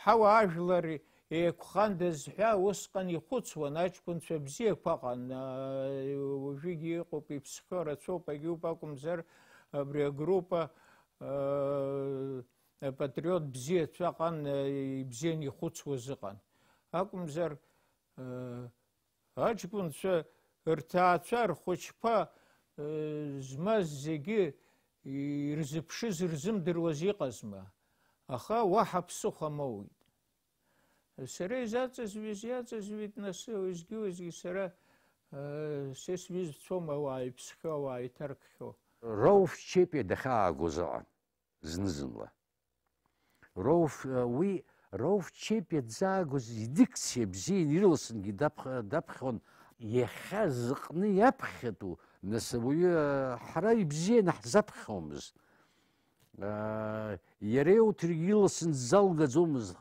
ҳауаажәлар еиқәхандаз ҳәа усҟан ихәыцуан, аҷкәынцәа бзиақәа ыҟан, уажәыгьы иҟоуп, иԥсхьоу рацәоуп, агьуп акәымзар, абри агруппа, апатриот бзиацәа ыҟан, ибзианы ихәыцуаз ыҟан. Акәымзар, аҷкәынцәа рҭаацәа, рхәыҷқәа, змаз зегьы ирзыԥшыз, рзымдыруаз иҟазма? Аха уаҳа ԥсыхәа моуит. Сара изаҵаӡҩыз иаҵаӡҩит, нас уеизгьы-уеизгьы сара, э, са исҩызцәоума ауаа иԥсхьоу, ауаа иҭаркхьоу. Рауф Чепиа дахьаагоз ыҟан зны-зынла. Рауф, э, уи, Рауф Чепиа дзаагоз идикциа бзиан, ирласынгьы дапх-, даԥхьон. Иахьа зыҟны иаԥхьатәу, нас, ауаҩы, э, ҳара ибзианы ҳзаԥхьомызт. Иара иоуҭаргьы иласны дзалгаӡомызт,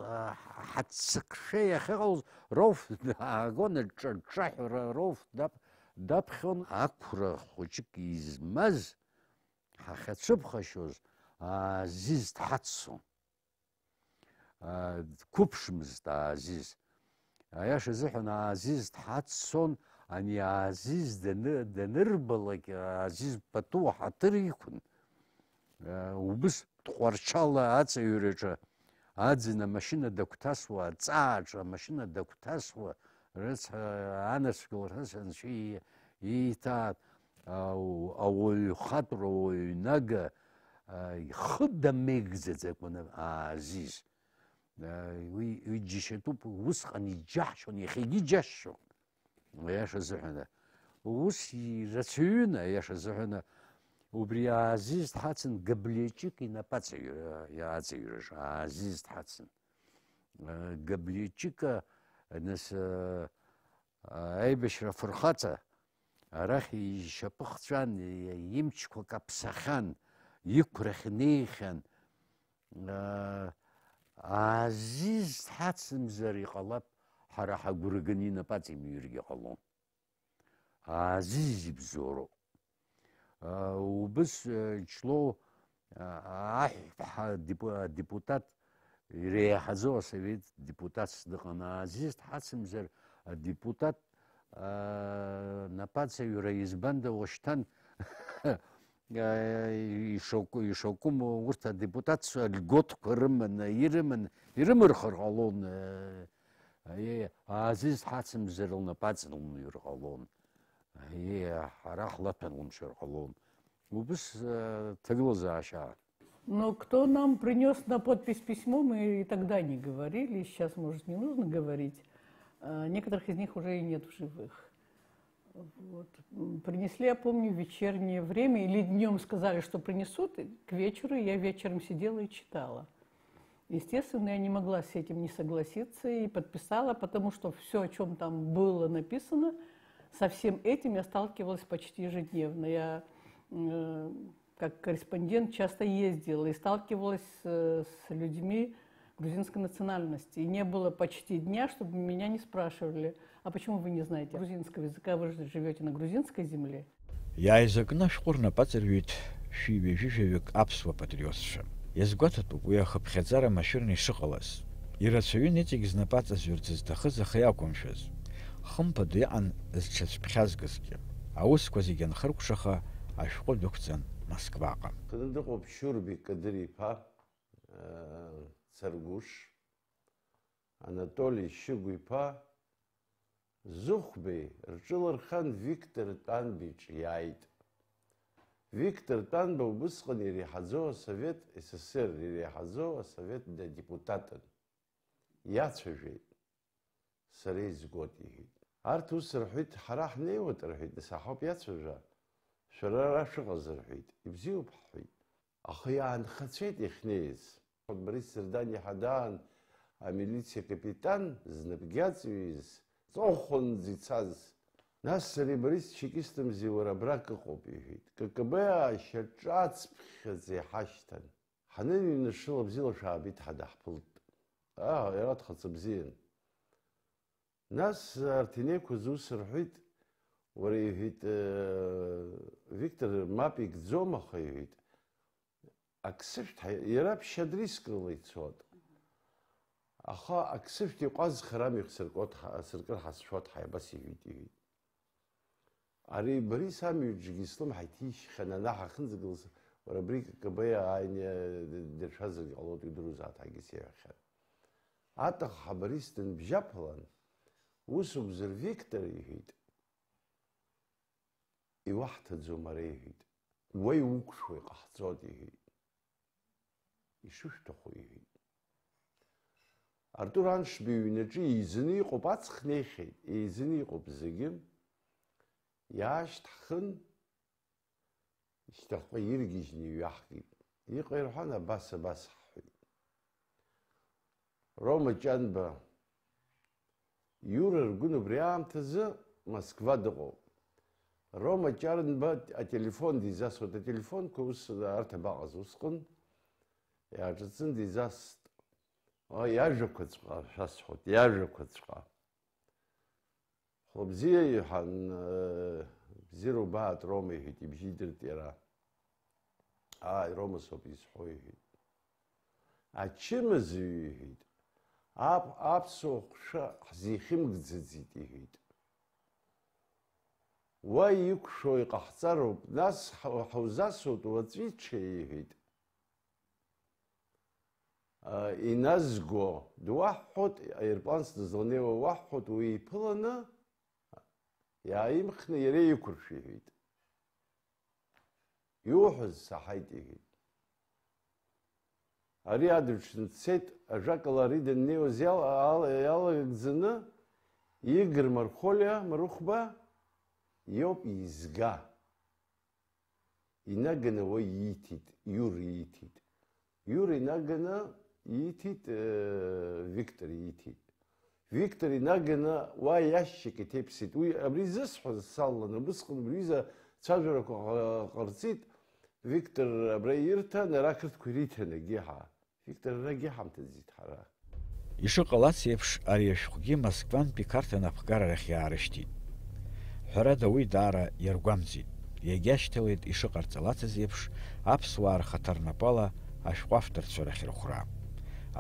ҳаццакшәа иахьыҟалоз Рауф даагон, аҿҿаҳәара Рауф дап-, даԥхьон, ақәра хәыҷык измаз, ҳахьацәыԥхашьоз Аазиз дҳаццон. Дқәыԥшмызт Аазиз. Аиаша азыҳәан, Аазиз дҳаццон, ани Аазиз даны-, данырбалак, Аазиз пату ҳаҭыр иқәын. Убыс Тҟәарчал аҵаҩраҿы аӡын амашьына дагәҭасуа, аҵааҿы амашьына дагәҭасуа, рыцҳа, анацәкыларҭас анцәа и-, ииҭааит, ау-, ауаҩ хатәра, ауаҩ нага, а, ихы дамеигӡаӡакәаны Аазиз. Уи, уи џьашьатәуп, усҟан иџьаҳшьон, иахьагьы иџьасшьон, аиаша азыҳәан. Ус ирацәаҩын, аиаша азыҳәан, убри Аазиз дҳацын Габлиаҷык инапы аҵаҩра-, аҵаҩраҿы, Аазиз дҳацын. Габлиаҷыка, нас, аибашьра афырхаҵа, арахь ишьапы хҵәан, имчқәа каԥсахьан, иқәрахь неихьан. Аазиз дҳацымзар иҟалап, ҳара ҳагәра ганы инапы аҵимҩыргьы ҟалон. Аазиз ибзоуроуп. Убыс, Ҷлоу, аҳәԥҳа адепутат, иреиҳаӡоу асовет депутатс дыҟан. Аазиз дҳацымзар, адепутат напаҵаҩра избанда уашьҭан ишакәым, ишакәым урҭ адепутатцәа льготқәа рыманы, ирыман, ирымырхыр ҟалон. Аиеи, Аазиз дҳацымзар лнапаҵа лымҩыр ҟалон. Аиеи, ҳара ҳлаҭәан лымшәыр ҟалон. Убыс, э, ҭагылазаашьа. Но кто нам принёс на подпись письмо, мы и тогда не говорили, сейчас, может, не нужно говорить. Э, некоторых из них уже и нет в живых. Вот. М, принесли, я помню, в вечернее время, или днём сказали, что принесут, и к вечеру я вечером сидела и читала. Естественно, я не могла с этим не согласиться и подписала, потому что всё, о чём там было написано, со всем этим я сталкивалась почти ежедневно. Я, м, как корреспондент часто ездила и сталкивалась, э, с людьми грузинской национальности. И не было почти дня, чтобы меня не спрашивали: «А почему вы не знаете грузинского языка? Вы же живёте на грузинской земле». Иааизакны ашәҟәы рнапаҵарҩит шәи ҩажәи жәаҩык аԥсуа патриотцәа. Иазгәаҭатәуп уи ахыԥхьаӡара машәырны ишыҟалаз. Ирацәаҩын иҵегь знапы аҵазҩырц зҭахыз, аха иақәымшәаз. Хымԥада иҟан зҽацәԥхьазгазгьы. Аусқәа зегьы анхыркәшаха, ашәҟәы дәықәҵан Москваҟа. Дыҟоуп Шьурбеи Кадыр-иԥа, Царгәыш, Анатоли Шьыгә-иԥа, Зыхәбеи рҿы лырхан Виктор Тәанба иҿы иааит. Виктор Тәанба убысҟан иреиҳаӡоу асовет, С С С Р иреиҳаӡоу асовет адепутатын. Иацәажәеит. Сара изгоит, иҳәеит. Арҭ ус рҳәеит, ҳара ҳнеиуеит, рҳәеит, нас аҳауп иацәажәа. Шәара ара шәыҟаз, рҳәеит. Ибзиоуп, ҳҳәеит. Аха иаанхацәеит иахьнеиз. Борис Зырдан иаҳа даан, амилициа акапитан, знапгьы аҵҩыз, ҵыхәанӡа ицаз. Нас сара, Борис, чекистымзи, уара абра акы ыҟоуп, иҳәеит. К К Б ашьаҿа ацԥхьаӡа иҳашьҭан. Ҳаныҩнашыла бзиала шәаабеит ҳәа даҳԥылт. Аа, иара дхаҵа бзиан. Нас арҭ инеиқәыз ус рҳәеит, уара, иҳәеит, э, Виктор, мап икӡом, аха, иҳәеит, ак сышәҭ, ҳа-, иара ԥшьа дрискрыла ицот. Аха ак сышәҭ, иҟәазхар амҩахь сыркот ҳа-, сыркыр ҳазшәот ҳәа абас иҳәеит, иҳәеит. Ари Борис амҩаҿгьы слымҳа иҭишьхьан, ана ҳахьынӡагылаз, уара, абри К К Б ааины дыршәазаргьы ҟалоит, удыруазааит ҳәагьы сеиҳәахьан. Атаха Борис дынбжьаԥалан, усугзар Виктор, иҳәеит, иуаҳҭаӡом ара, иҳәеит. Уа иуқәшәо иҟаҳҵоит, иҳәеит. Ишышәҭаху, иҳәеит. Артур Аншба иҩнаҿы еизаны иҟоуп, аҵх неихьеит, еизаны иҟоуп зегьы. Иаашьҭҳхын, ишьҭахьҟа иргьежьны иҩаҳгеит. Иҟоу ирҳәан, абас, абас ҳҳәеит. Рома Ҷанба, Иура Ргәын убри аамҭазы Москва дыҟоуп. Рома Ҷанба ателефон дизасуеит, ателефонқәа ус арҭ абаҟаз усҟан, иааҿыцын дизаст. Ой, иажәақәаҵәҟьа шәасҳәоит, иажәақәаҵәҟьа. Хәлыбзиа иҳәан, э, бзиара убааит, Рома, иҳәеит, ибжьы идырт иара. Ааи, Рома соуп изҳәо, иҳәеит. Ачымазаҩ, иҳәеит, ап-, аԥсуа ҟәша ҳзихьымгӡаӡеит, иҳәеит. Уа иқәшәо иҟаҳҵароуп, нас ҳа-, ҳаузасуеит уаҵәи ҽеи, иҳәеит. А, иназго дуаҳҳәоит, аирплан сдызланеиуа уаҳҳәоит, уи иԥыланы, иааимхны иара иқәыршә, иҳәеит. Иуҳәаз саҳаит, иҳәеит. Ари адырҩаҽны дцеит, ажәакала, ари даннеиуаз иал-, ал-, иалагӡаны Игор Мархолиа Марыхәба иоуп изга. Инаганы уа ииҭеит, Иура ииҭеит. Иура инаганы ииҭеит, э, Виктор ииҭеит. Виктор инаганы уа иашьцәак иҭеиԥсеит. Уи абри зысҳәаз салаланы, убысҟан убри ҩыза цәажәарақәа ҟа-, ҟарҵеит. Виктор абра ирҭан, ара ақырҭқәа ириҭан егьиҳа. Виктор, арагьы ҳамҭаӡеит ҳара. Ишыҟалац еиԥш, ари ашәҟәгьы Москвантәи Қарҭ анапхгара рахь иаарышьҭит. Ҳәарада, уи даара иаргәамҵит. Иагьашьҭалеит, ишыҟарҵалацыз еиԥш, аԥсуаа рхаҭарнапала ашәҟәы авторцәа рахьырхәра.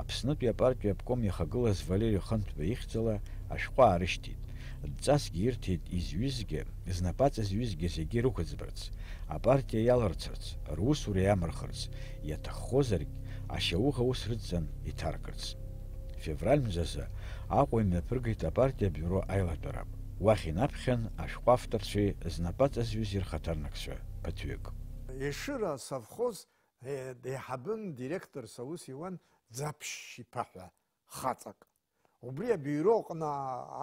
Аԥснытәи апартиа аобком иахагылаз Валери Хынҭба ихьӡала ашәҟәы аарышьҭит. Дҵасгьы ирҭеит изҩызгьы, знапаҵа зҩызгьы зегьы ирықәыӡбарц, апартиа иаларцарц, русура иамырхырц, иаҭаххозаргь, ашьауӷа аус рыдҵан иҭаркырц. Февраль мзазы Аҟәа имҩаԥыргеит апартиа абиуро аилатәара. Уахь инаԥхьан ашәҟәы авторцәеи знапаҵа зҩызи рхаҭарнакцәа ԥыҭҩык. Ешыра асовхоз, е, еиҳабын директорс аус иуан Ӡаԥшь-иԥа ҳәа хаҵак. Убри абиуро аҟны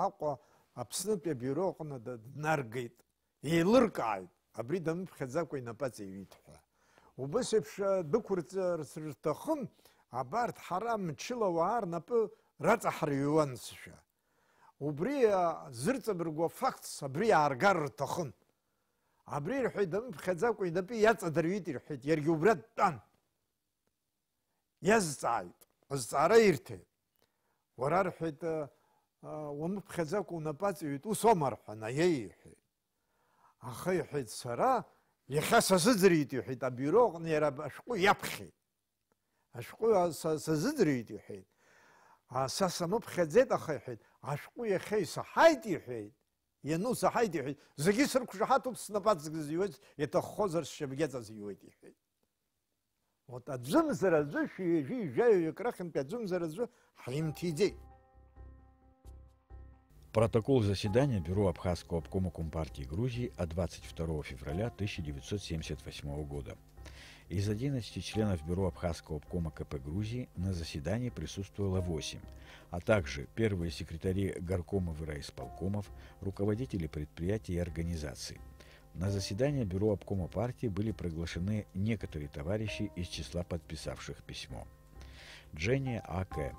Аҟәа, Аԥснытәи абиуро аҟны д-, днаргеит. Еилыркааит, абри дамыԥхьаӡакәа инапаҵаҩит ҳәа. Убыс еиԥш, а, дәықәырҵарц рҭахын, абарҭ ҳара мчыла ауаа рнапы раҵаҳарҩуан сшәа. Убри, а, зырҵабыргуа фактс абри ааргар рҭахын. Абри, рҳәеит, дамыԥхьаӡакәа инапы иаҵадырҩит, ирҳәеит, иаргьы убра дтәан. Иазҵааит, азҵаара ирҭеит. Уара, рҳәеит, а, а, уамыԥхьаӡакәа унапаҵаҩит, ус оума, рҳәан, аиеи, иҳәеит. Аха, иҳәеит, сара иахьа сазыӡырҩит, иҳәеит, абиуро аҟны иара ашәҟәы иаԥхьеит. Ашәҟәы, а, са-, сазыӡырҩит, иҳәеит. А, са самыԥхьаӡеит, аха, иҳәеит, ашәҟәы иахьа исаҳаит, иҳәеит. Иану саҳаит, иҳәеит. Зегьы срықәшаҳаҭуп, снапаҵак зыҩуаз, иаҭаххозар сшьапгьаҵа зыҩуеит, иҳәеит. Вот аӡәымзар аӡәы, шәи-, жәи-, жәаҩаҩык рахьынтәи аӡәымзар аӡәы ҳимҭиӡеит. Протокол заседания Бюро Абхазского обкома Компартии Грузии от двадцать второго февраля тысяча девятьсот семьдесят восьмого года. Из одиннадцати членов Бюро Абхазского обкома К П Грузии на заседании присутствовало восемь, а также первые секретари горкомов и райисполкомов, руководители предприятий и организаций. На заседание Бюро обкома партии были приглашены некоторые товарищи из числа подписавших письмо. Дженни А К.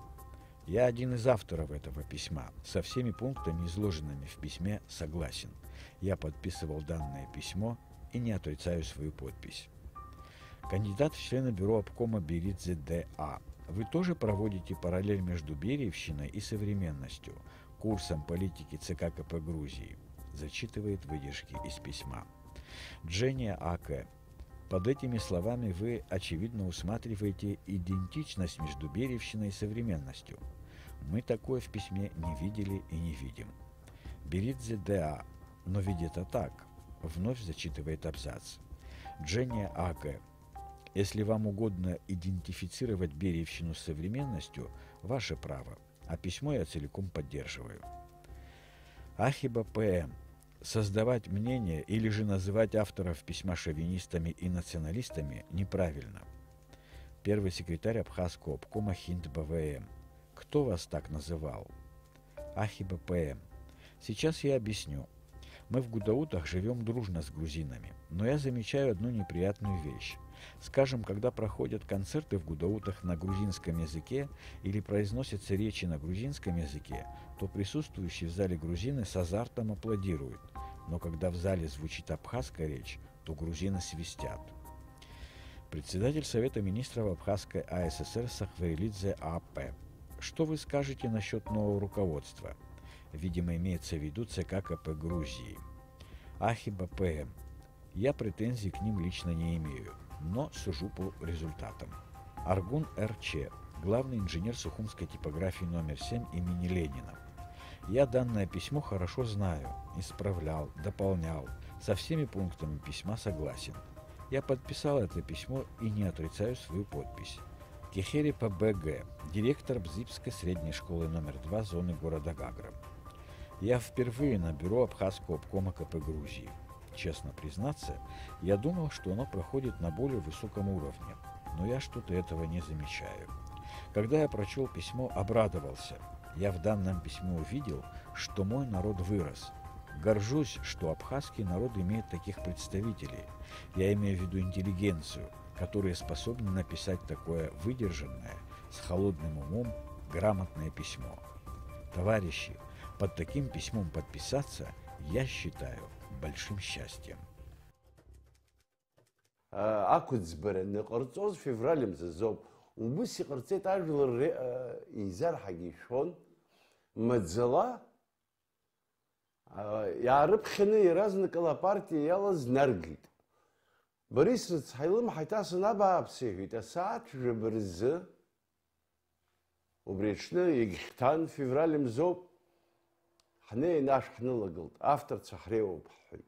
Я один из авторов этого письма. Со всеми пунктами, изложенными в письме, согласен. Я подписывал данное письмо и не отрицаю свою подпись. Кандидат в члены Бюро обкома Беридзе Д А. Вы тоже проводите параллель между бериевщиной и современностью, курсом политики Ц К К П Грузии? Зачитывает выдержки из письма. Дженни А К. Под этими словами вы, очевидно, усматриваете идентичность между бериевщиной и современностью. Мы такое в письме не видели и не видим. Беридзе Д А. Но ведь это так. Вновь зачитывает абзац. Дженни А К. Если вам угодно идентифицировать бериевщину с современностью, ваше право, а письмо я целиком поддерживаю. Ахиба П М. Создавать мнение или же называть авторов письма шовинистами и националистами неправильно. Первый секретарь Абхазского обкома Хинт Б В М. Кто вас так называл? Ахиба П М. Сейчас я объясню. Мы в Гудаутах живём дружно с грузинами, но я замечаю одну неприятную вещь. Скажем, когда проходят концерты в Гудаутах на грузинском языке или произносятся речи на грузинском языке, то присутствующие в зале грузины с азартом аплодируют, но когда в зале звучит абхазская речь, то грузины свистят. Председатель Совета министров Абхазской А С С Р Сахварелидзе А П. Что вы скажете насчёт нового руководства? Видимо, имеется в виду Ц К К П Грузии. Ахиба П М. Я претензий к ним лично не имею, но сужу по результатам. Аргун Р Ч, главный инженер Сухумской типографии номер семь имени Ленина. Я данное письмо хорошо знаю, исправлял, дополнял, со всеми пунктами письма согласен. Я подписал это письмо и не отрицаю свою подпись. Кехерипа Б Г, директор Бзипской средней школы номер два зоны города Гагра. Я впервые на бюро Абхазского обкома К П Грузии. Честно признаться, я думал, что оно проходит на более высоком уровне, но я что-то этого не замечаю. Когда я прочёл письмо, обрадовался. Я в данном письме увидел, что мой народ вырос. Горжусь, что абхазский народ имеет таких представителей. Я имею в виду интеллигенцию, которые способны написать такое выдержанное, с холодным умом, грамотное письмо. Товарищи, под таким письмом подписаться я считаю большим счастьем. Ақәыӡбара аныҟарҵоз февраль мзазоуп. Убыс иҟарҵеит ажәлар ре-, еизарҳагьы ишәон, маӡала иаарыԥхьаны иаразнакала апартиа иалаз наргеит. Борис рыцҳа илымҳа иҭасын, абааԥс, иҳәеит, асааҭ жәаба рзы Убри аҽны иагьхьҭан, февраль мзоуп, ҳнеин ашә ҳнылагылт, авторцәа ҳреиуоуп ҳҳәеит.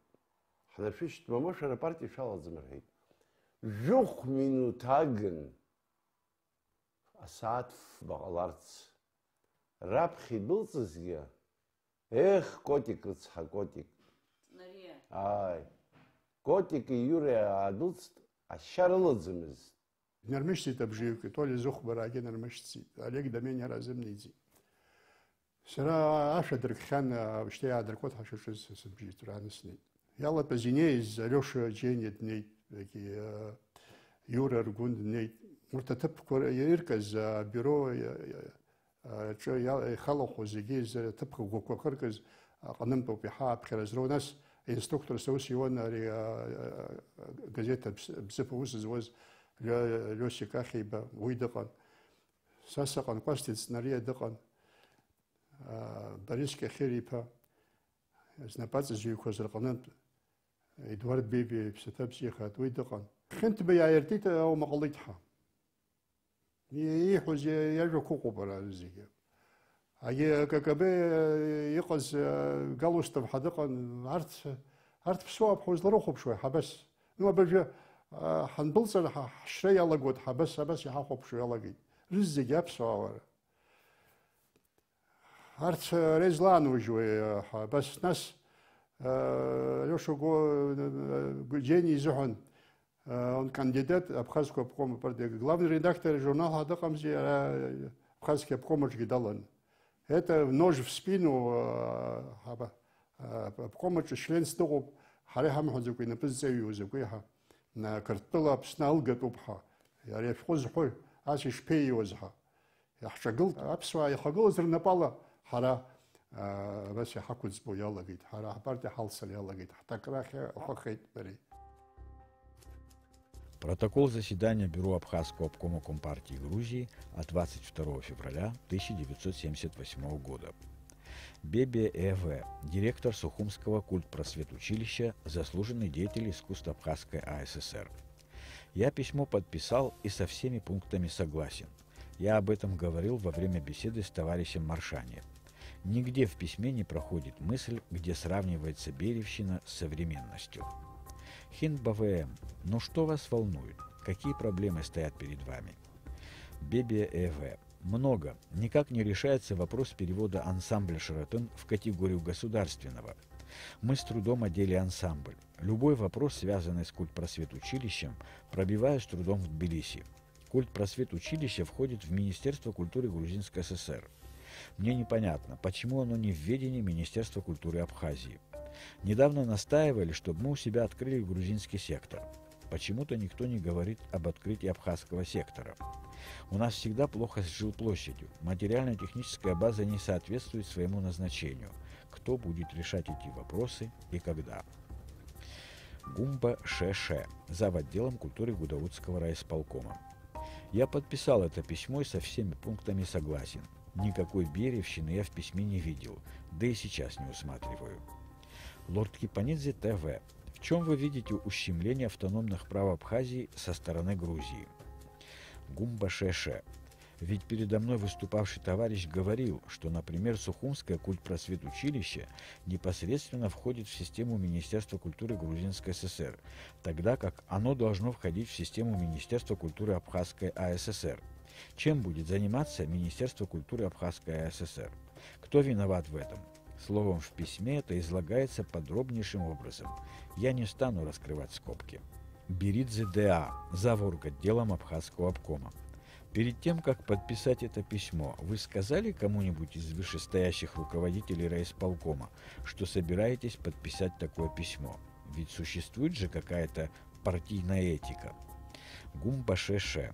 Ҳнашәышьҭ, мамоу шәара апартиа шәалаӡам рҳәеит. Жәохә минуҭ агын асааҭ фба ҟаларц. Раԥхьа идәылҵызгьы, ех, Котик рыцҳа, Котик. Ааи. Котики Иуреи аадәылҵт, ашьа рылаӡамызт. Инармышьҭит абжаҩык, Толиа зыхәба раагьы нармышьҭит, Олег Домениа разымнеиӡеит. Сара ашә адыркхьан, уажәшьҭа иаадыркуеит ҳәа шаҿыз сыбжеиҵәрааны снеит. Иалатәаз инеиз Алиоша Џьениа днеит, егьи Иура Аргәын днеит. Урҭ аҭыԥқәа иркыз абиуро аҿы ихалахәыз зегьы зыҭыԥ ӷәӷәақәа ахьыркыз аҟнынтәоуп, иаҳа аԥхьара зроу. Нас инструкторс аус иуан ари агазеҭ Бзыԥ аус зуаз Лиосик Ахьиба, уи дыҟан. Са сыҟан, Кәасҭа Ҵнариа дыҟан, Борис Кьахьыриԥа, знапаҵаҩцәа рҟнытә Едуард Бебиа иԥсаҭа бзиахааит, уи дыҟан. Хьынҭба иааиртит, аума ҟалеит ҳәа. Ииҳәоз иажәақәа ыҟоуп ара зегьы. Ак К Б иҟаз Галустов ҳәа дыҟан, арҭ, арҭ ԥсуаауп ҳәа узларыхәаԥшуеи, Ҳабас? Ну, абыржәы ҳандәылҵыр, ҳашьра иалагоит, Ҳабас, абас иҳахәаԥшуа иалагеит. Рызегьы аԥсуаа уара. Арҭ ара излаанужьуеи, Ҳабас, нас, Алиоша Гәыџьени изыҳәан, он кандидат Абхазского обкома партии, главный редактор журнал ҳәа дыҟамзи, ара Абхазский обком аҿгьы далан. Это нож в спину, ҳаба, обком аҿы членс дыҟоуп, ҳара иҳамҳәаӡакәа инапы зҵаҩуа закәи ҳәа, Қырҭтәыла Аԥсны алгатәуп ҳәа, иара ишәҟәы зҳәои, ас ишԥеиуаз ҳәа. Иаҳҿагылт, аԥсуаа иахагылаз рнапала ҳара, аа, абас иҳақәыӡбо иалагеит, ҳара ҳпартиа ҳалсыр иалагеит, ҳҭакра ахьы ахахеит бареи. Протокол заседания Бюро Абхазского обкома Компартии Грузии от двадцать второго февраля тысяча девятьсот семьдесят восьмого года. Бебе Э В, директор Сухумского культпросветучилища, заслуженный деятель искусств Абхазской А С С Р. Я письмо подписал и со всеми пунктами согласен. Я об этом говорил во время беседы с товарищем Маршани. Нигде в письме не проходит мысль, где сравнивается бериевщина с современностью. Хинд Б В М, ну что вас волнует? Какие проблемы стоят перед вами? Бебе Э В, много. Никак не решается вопрос перевода ансамбля «Шаратын» в категорию государственного. Мы с трудом одели ансамбль. Любой вопрос, связанный с культпросветучилищем, пробиваю с трудом в Тбилиси. Культпросветучилище входит в Министерство культуры Грузинской ССР. Мне непонятно, почему оно не в ведении Министерства культуры Абхазии. Недавно настаивали, чтобы мы у себя открыли грузинский сектор. Почему-то никто не говорит об открытии абхазского сектора. У нас всегда плохо с жилплощадью. Материально-техническая база не соответствует своему назначению. Кто будет решать эти вопросы и когда? Гумба Шеше, зав. Отделом культуры Гудаутского райисполкома. Я подписал это письмо и со всеми пунктами согласен. Никакой бериевщины я в письме не видел, да и сейчас не усматриваю. Лорд Кипанидзе ТВ. В чем вы видите ущемление автономных прав Абхазии со стороны Грузии? Гумба Шеше. Ведь передо мной выступавший товарищ говорил, что, например, Сухумское культпросветучилище непосредственно входит в систему Министерства культуры Грузинской ССР, тогда как оно должно входить в систему Министерства культуры Абхазской АССР. Чем будет заниматься Министерство культуры Абхазской АССР? Кто виноват в этом? Словом, в письме это излагается подробнейшим образом. Я не стану раскрывать скобки. Беридзе ДА, зав. Орготделом Абхазского обкома. Перед тем, как подписать это письмо, вы сказали кому-нибудь из вышестоящих руководителей райисполкома, что собираетесь подписать такое письмо? Ведь существует же какая-то партийная этика. Гумба Шеше.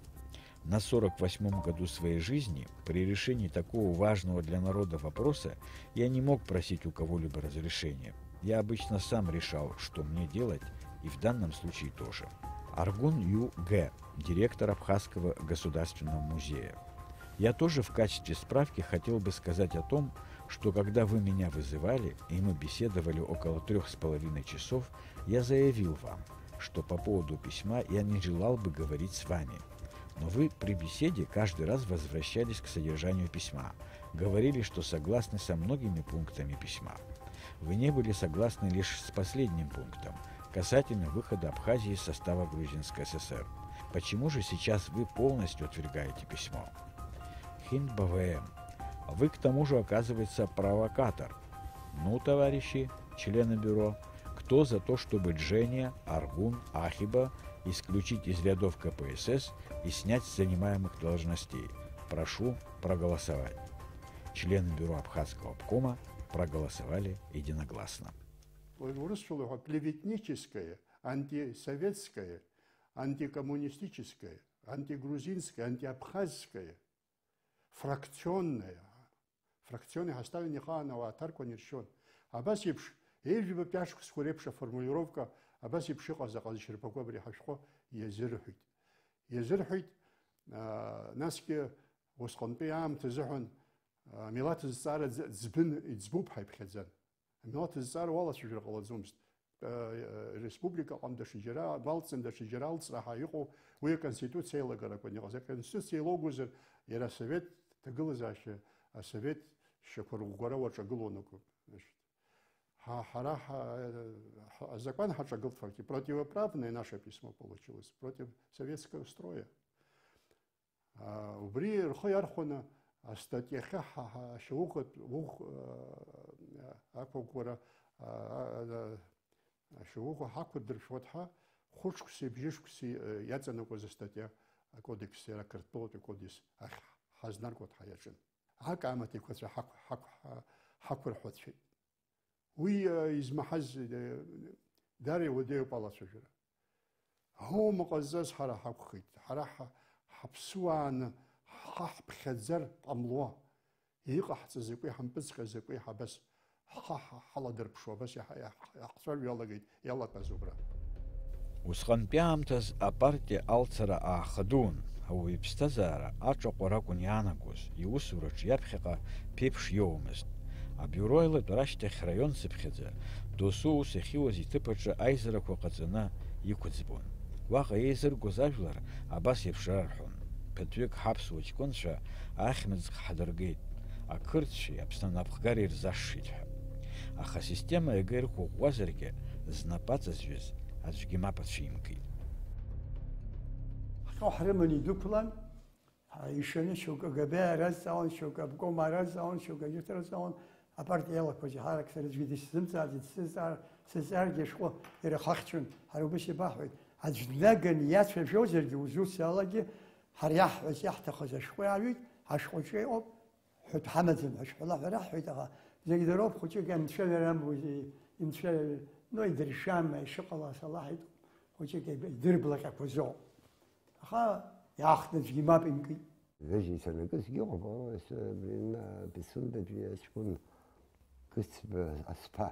На сорок восьмом году своей жизни при решении такого важного для народа вопроса я не мог просить у кого-либо разрешения. Я обычно сам решал, что мне делать, и в данном случае тоже. Аргун Ю Г, директор Абхазского государственного музея. Я тоже в качестве справки хотел бы сказать о том, что когда вы меня вызывали, и мы беседовали около трех с половиной часов, я заявил вам, что по поводу письма я не желал бы говорить с вами. Но вы при беседе каждый раз возвращались к содержанию письма, говорили, что согласны со многими пунктами письма. Вы не были согласны лишь с последним пунктом, касательно выхода Абхазии из состава Грузинской ССР. Почему же сейчас вы полностью отвергаете письмо? Хинд Б В М. Вы к тому же, оказывается, провокатор. Ну, товарищи, члены бюро, кто за то, чтобы Джения, Аргун, Ахиба исключить из рядов К П С С и снять с занимаемых должностей? Прошу проголосовать. Члены бюро Абхазского обкома проголосовали единогласно. Урысшәала иҳәо, клеветническое, антисоветское, антикоммунистическое, антигрузинское, антиабхазское, фракционное. Фракционное ҳазҭаҩын ихаан ауаа ҭаркуан иршьон. Абас еиԥш, ҩажәибатәи ашықәсқәа реиԥш аформулировка абас еиԥш иҟаз аҟазшьарбақәа абри ҳашәҟәы иазырҳәеит. Иазырҳәеит, аа, насгьы усҟантәи аамҭа азыҳәан, аа, амилаҭ зҵаара ӡ-, ӡбын, иӡбуп ҳәа иԥхьаӡан. Амилаҭ зҵаара уалацәажәар ҟалаӡомызт. Республика аҟны даҽаџьара, гәалҵны даҽаџьара алҵра ҳәа иҟоу, уи аконституциа аилагарақәа иҟаз. Аконституциа еилоугозар, иара асовет ҭагылазаашьа, асовет шьақәырӷәӷәара уаҿагылон акәын. Значит, ҳа-, ҳара ҳа-, ҳа-, азакәан ҳаҿагылт факти, противоправное наше письмо получилось, против советского строя. Аа, убри рхы иархәаны астатиахьы ҳа-, ҳа-, ашьауӷатә ӷәӷә, аа, ақәыӷәӷәара, аа, а-, а-, ашьауӷа ҳақәырдыршәуеит ҳәа, хәышықәсеи бжьышықәсеи, э, иаҵанакуаз астатиа акодекс, иара ақырҭтәылатәи акодекс ахь ҳазнаргоит ҳәа иаҿын. Акаамаҭ еиқәаҵәа ҳақә-, ҳақә-, ҳа-, ҳақәырҳәацәеит. Уи, э, измаҳаз, э, даара иуадаҩуп алацәажәара. Ҳаума ҟазҵаз ҳара ҳакәхеит. Ҳара ҳа-, ҳаԥсуааны ҳхы ҳԥхьаӡар ҟамло. Иҟаҳҵа закәи, ҳампыҵҟьа закәи, ҳабас ҳхы ҳа-, ҳаладырԥшуа, абас иаҳ-, иаҳ-, иаҳцәажәо иалагеит иалатәаз убра. Усҟантәи аамҭаз апартиа алцара аахадуун, ауаҩы иԥсҭазаара аҿаҟәара акәын иаанагоз, иусураҿ иаԥхьаҟа ԥеиԥш иоуамызт. Абиуро аилатәара ашьҭахь раион цыԥхьаӡа, досу аус ахьиуаз иҭыԥ аҿы аизарақәа ҟаҵаны иқәыӡбон. Уаҟа еизыргоз ажәлар абас еиԥш рарҳәон: ԥыҭҩык ҳаԥсуа ҷкәынцәа ахьмыӡӷ ҳадыргеит, ақырҭцәеи Аԥсны анапхгареи ирзашшит ҳәа. Аха асистема иага ирықәыӷәӷәазаргьы, знапы аҵазҩыз аӡәгьы мап ацәимкит. Ҳхы ҳрыманы идәықәлан, ишаны шьоукы Агабеи аразҵаауан, шьоукы обком аразҵаауан, шьоукы ажурҭ аразҵаауан, апартиа иалақәаз иҳарак сара аӡәгьы дысзымҵааӡеит, сзызҵаар-, сызҵааргьы ашәҟәы ирахахьчон, ҳара убас ибаҳҳәоит. Аӡә днаганы иацәажәозаргьы, узусҭцалакгьы, Ҳара иаҳҳәаз, иаҳҭахыз ашәҟәы иаҩит, ашәҟәаҿы иҟоуп, ҳәатә ҳамаӡам ҳәа шәҳәала ҳәа раҳҳәеит, аха зегь дыроуп, хәыҷык анцәа иара амуеи, инцәа, ну, идыршәама, ишыҟалаз Аллаҳ итәуп, хәыҷык идырблаҟьақәазоуп. Аха иаахтны аӡәгьы мап имкит. Ҩажәа исанакысгьы ыҟоуп, ала, ес-, абри, на-, Пицундатәи аҷкәын Кыцба Асԥа.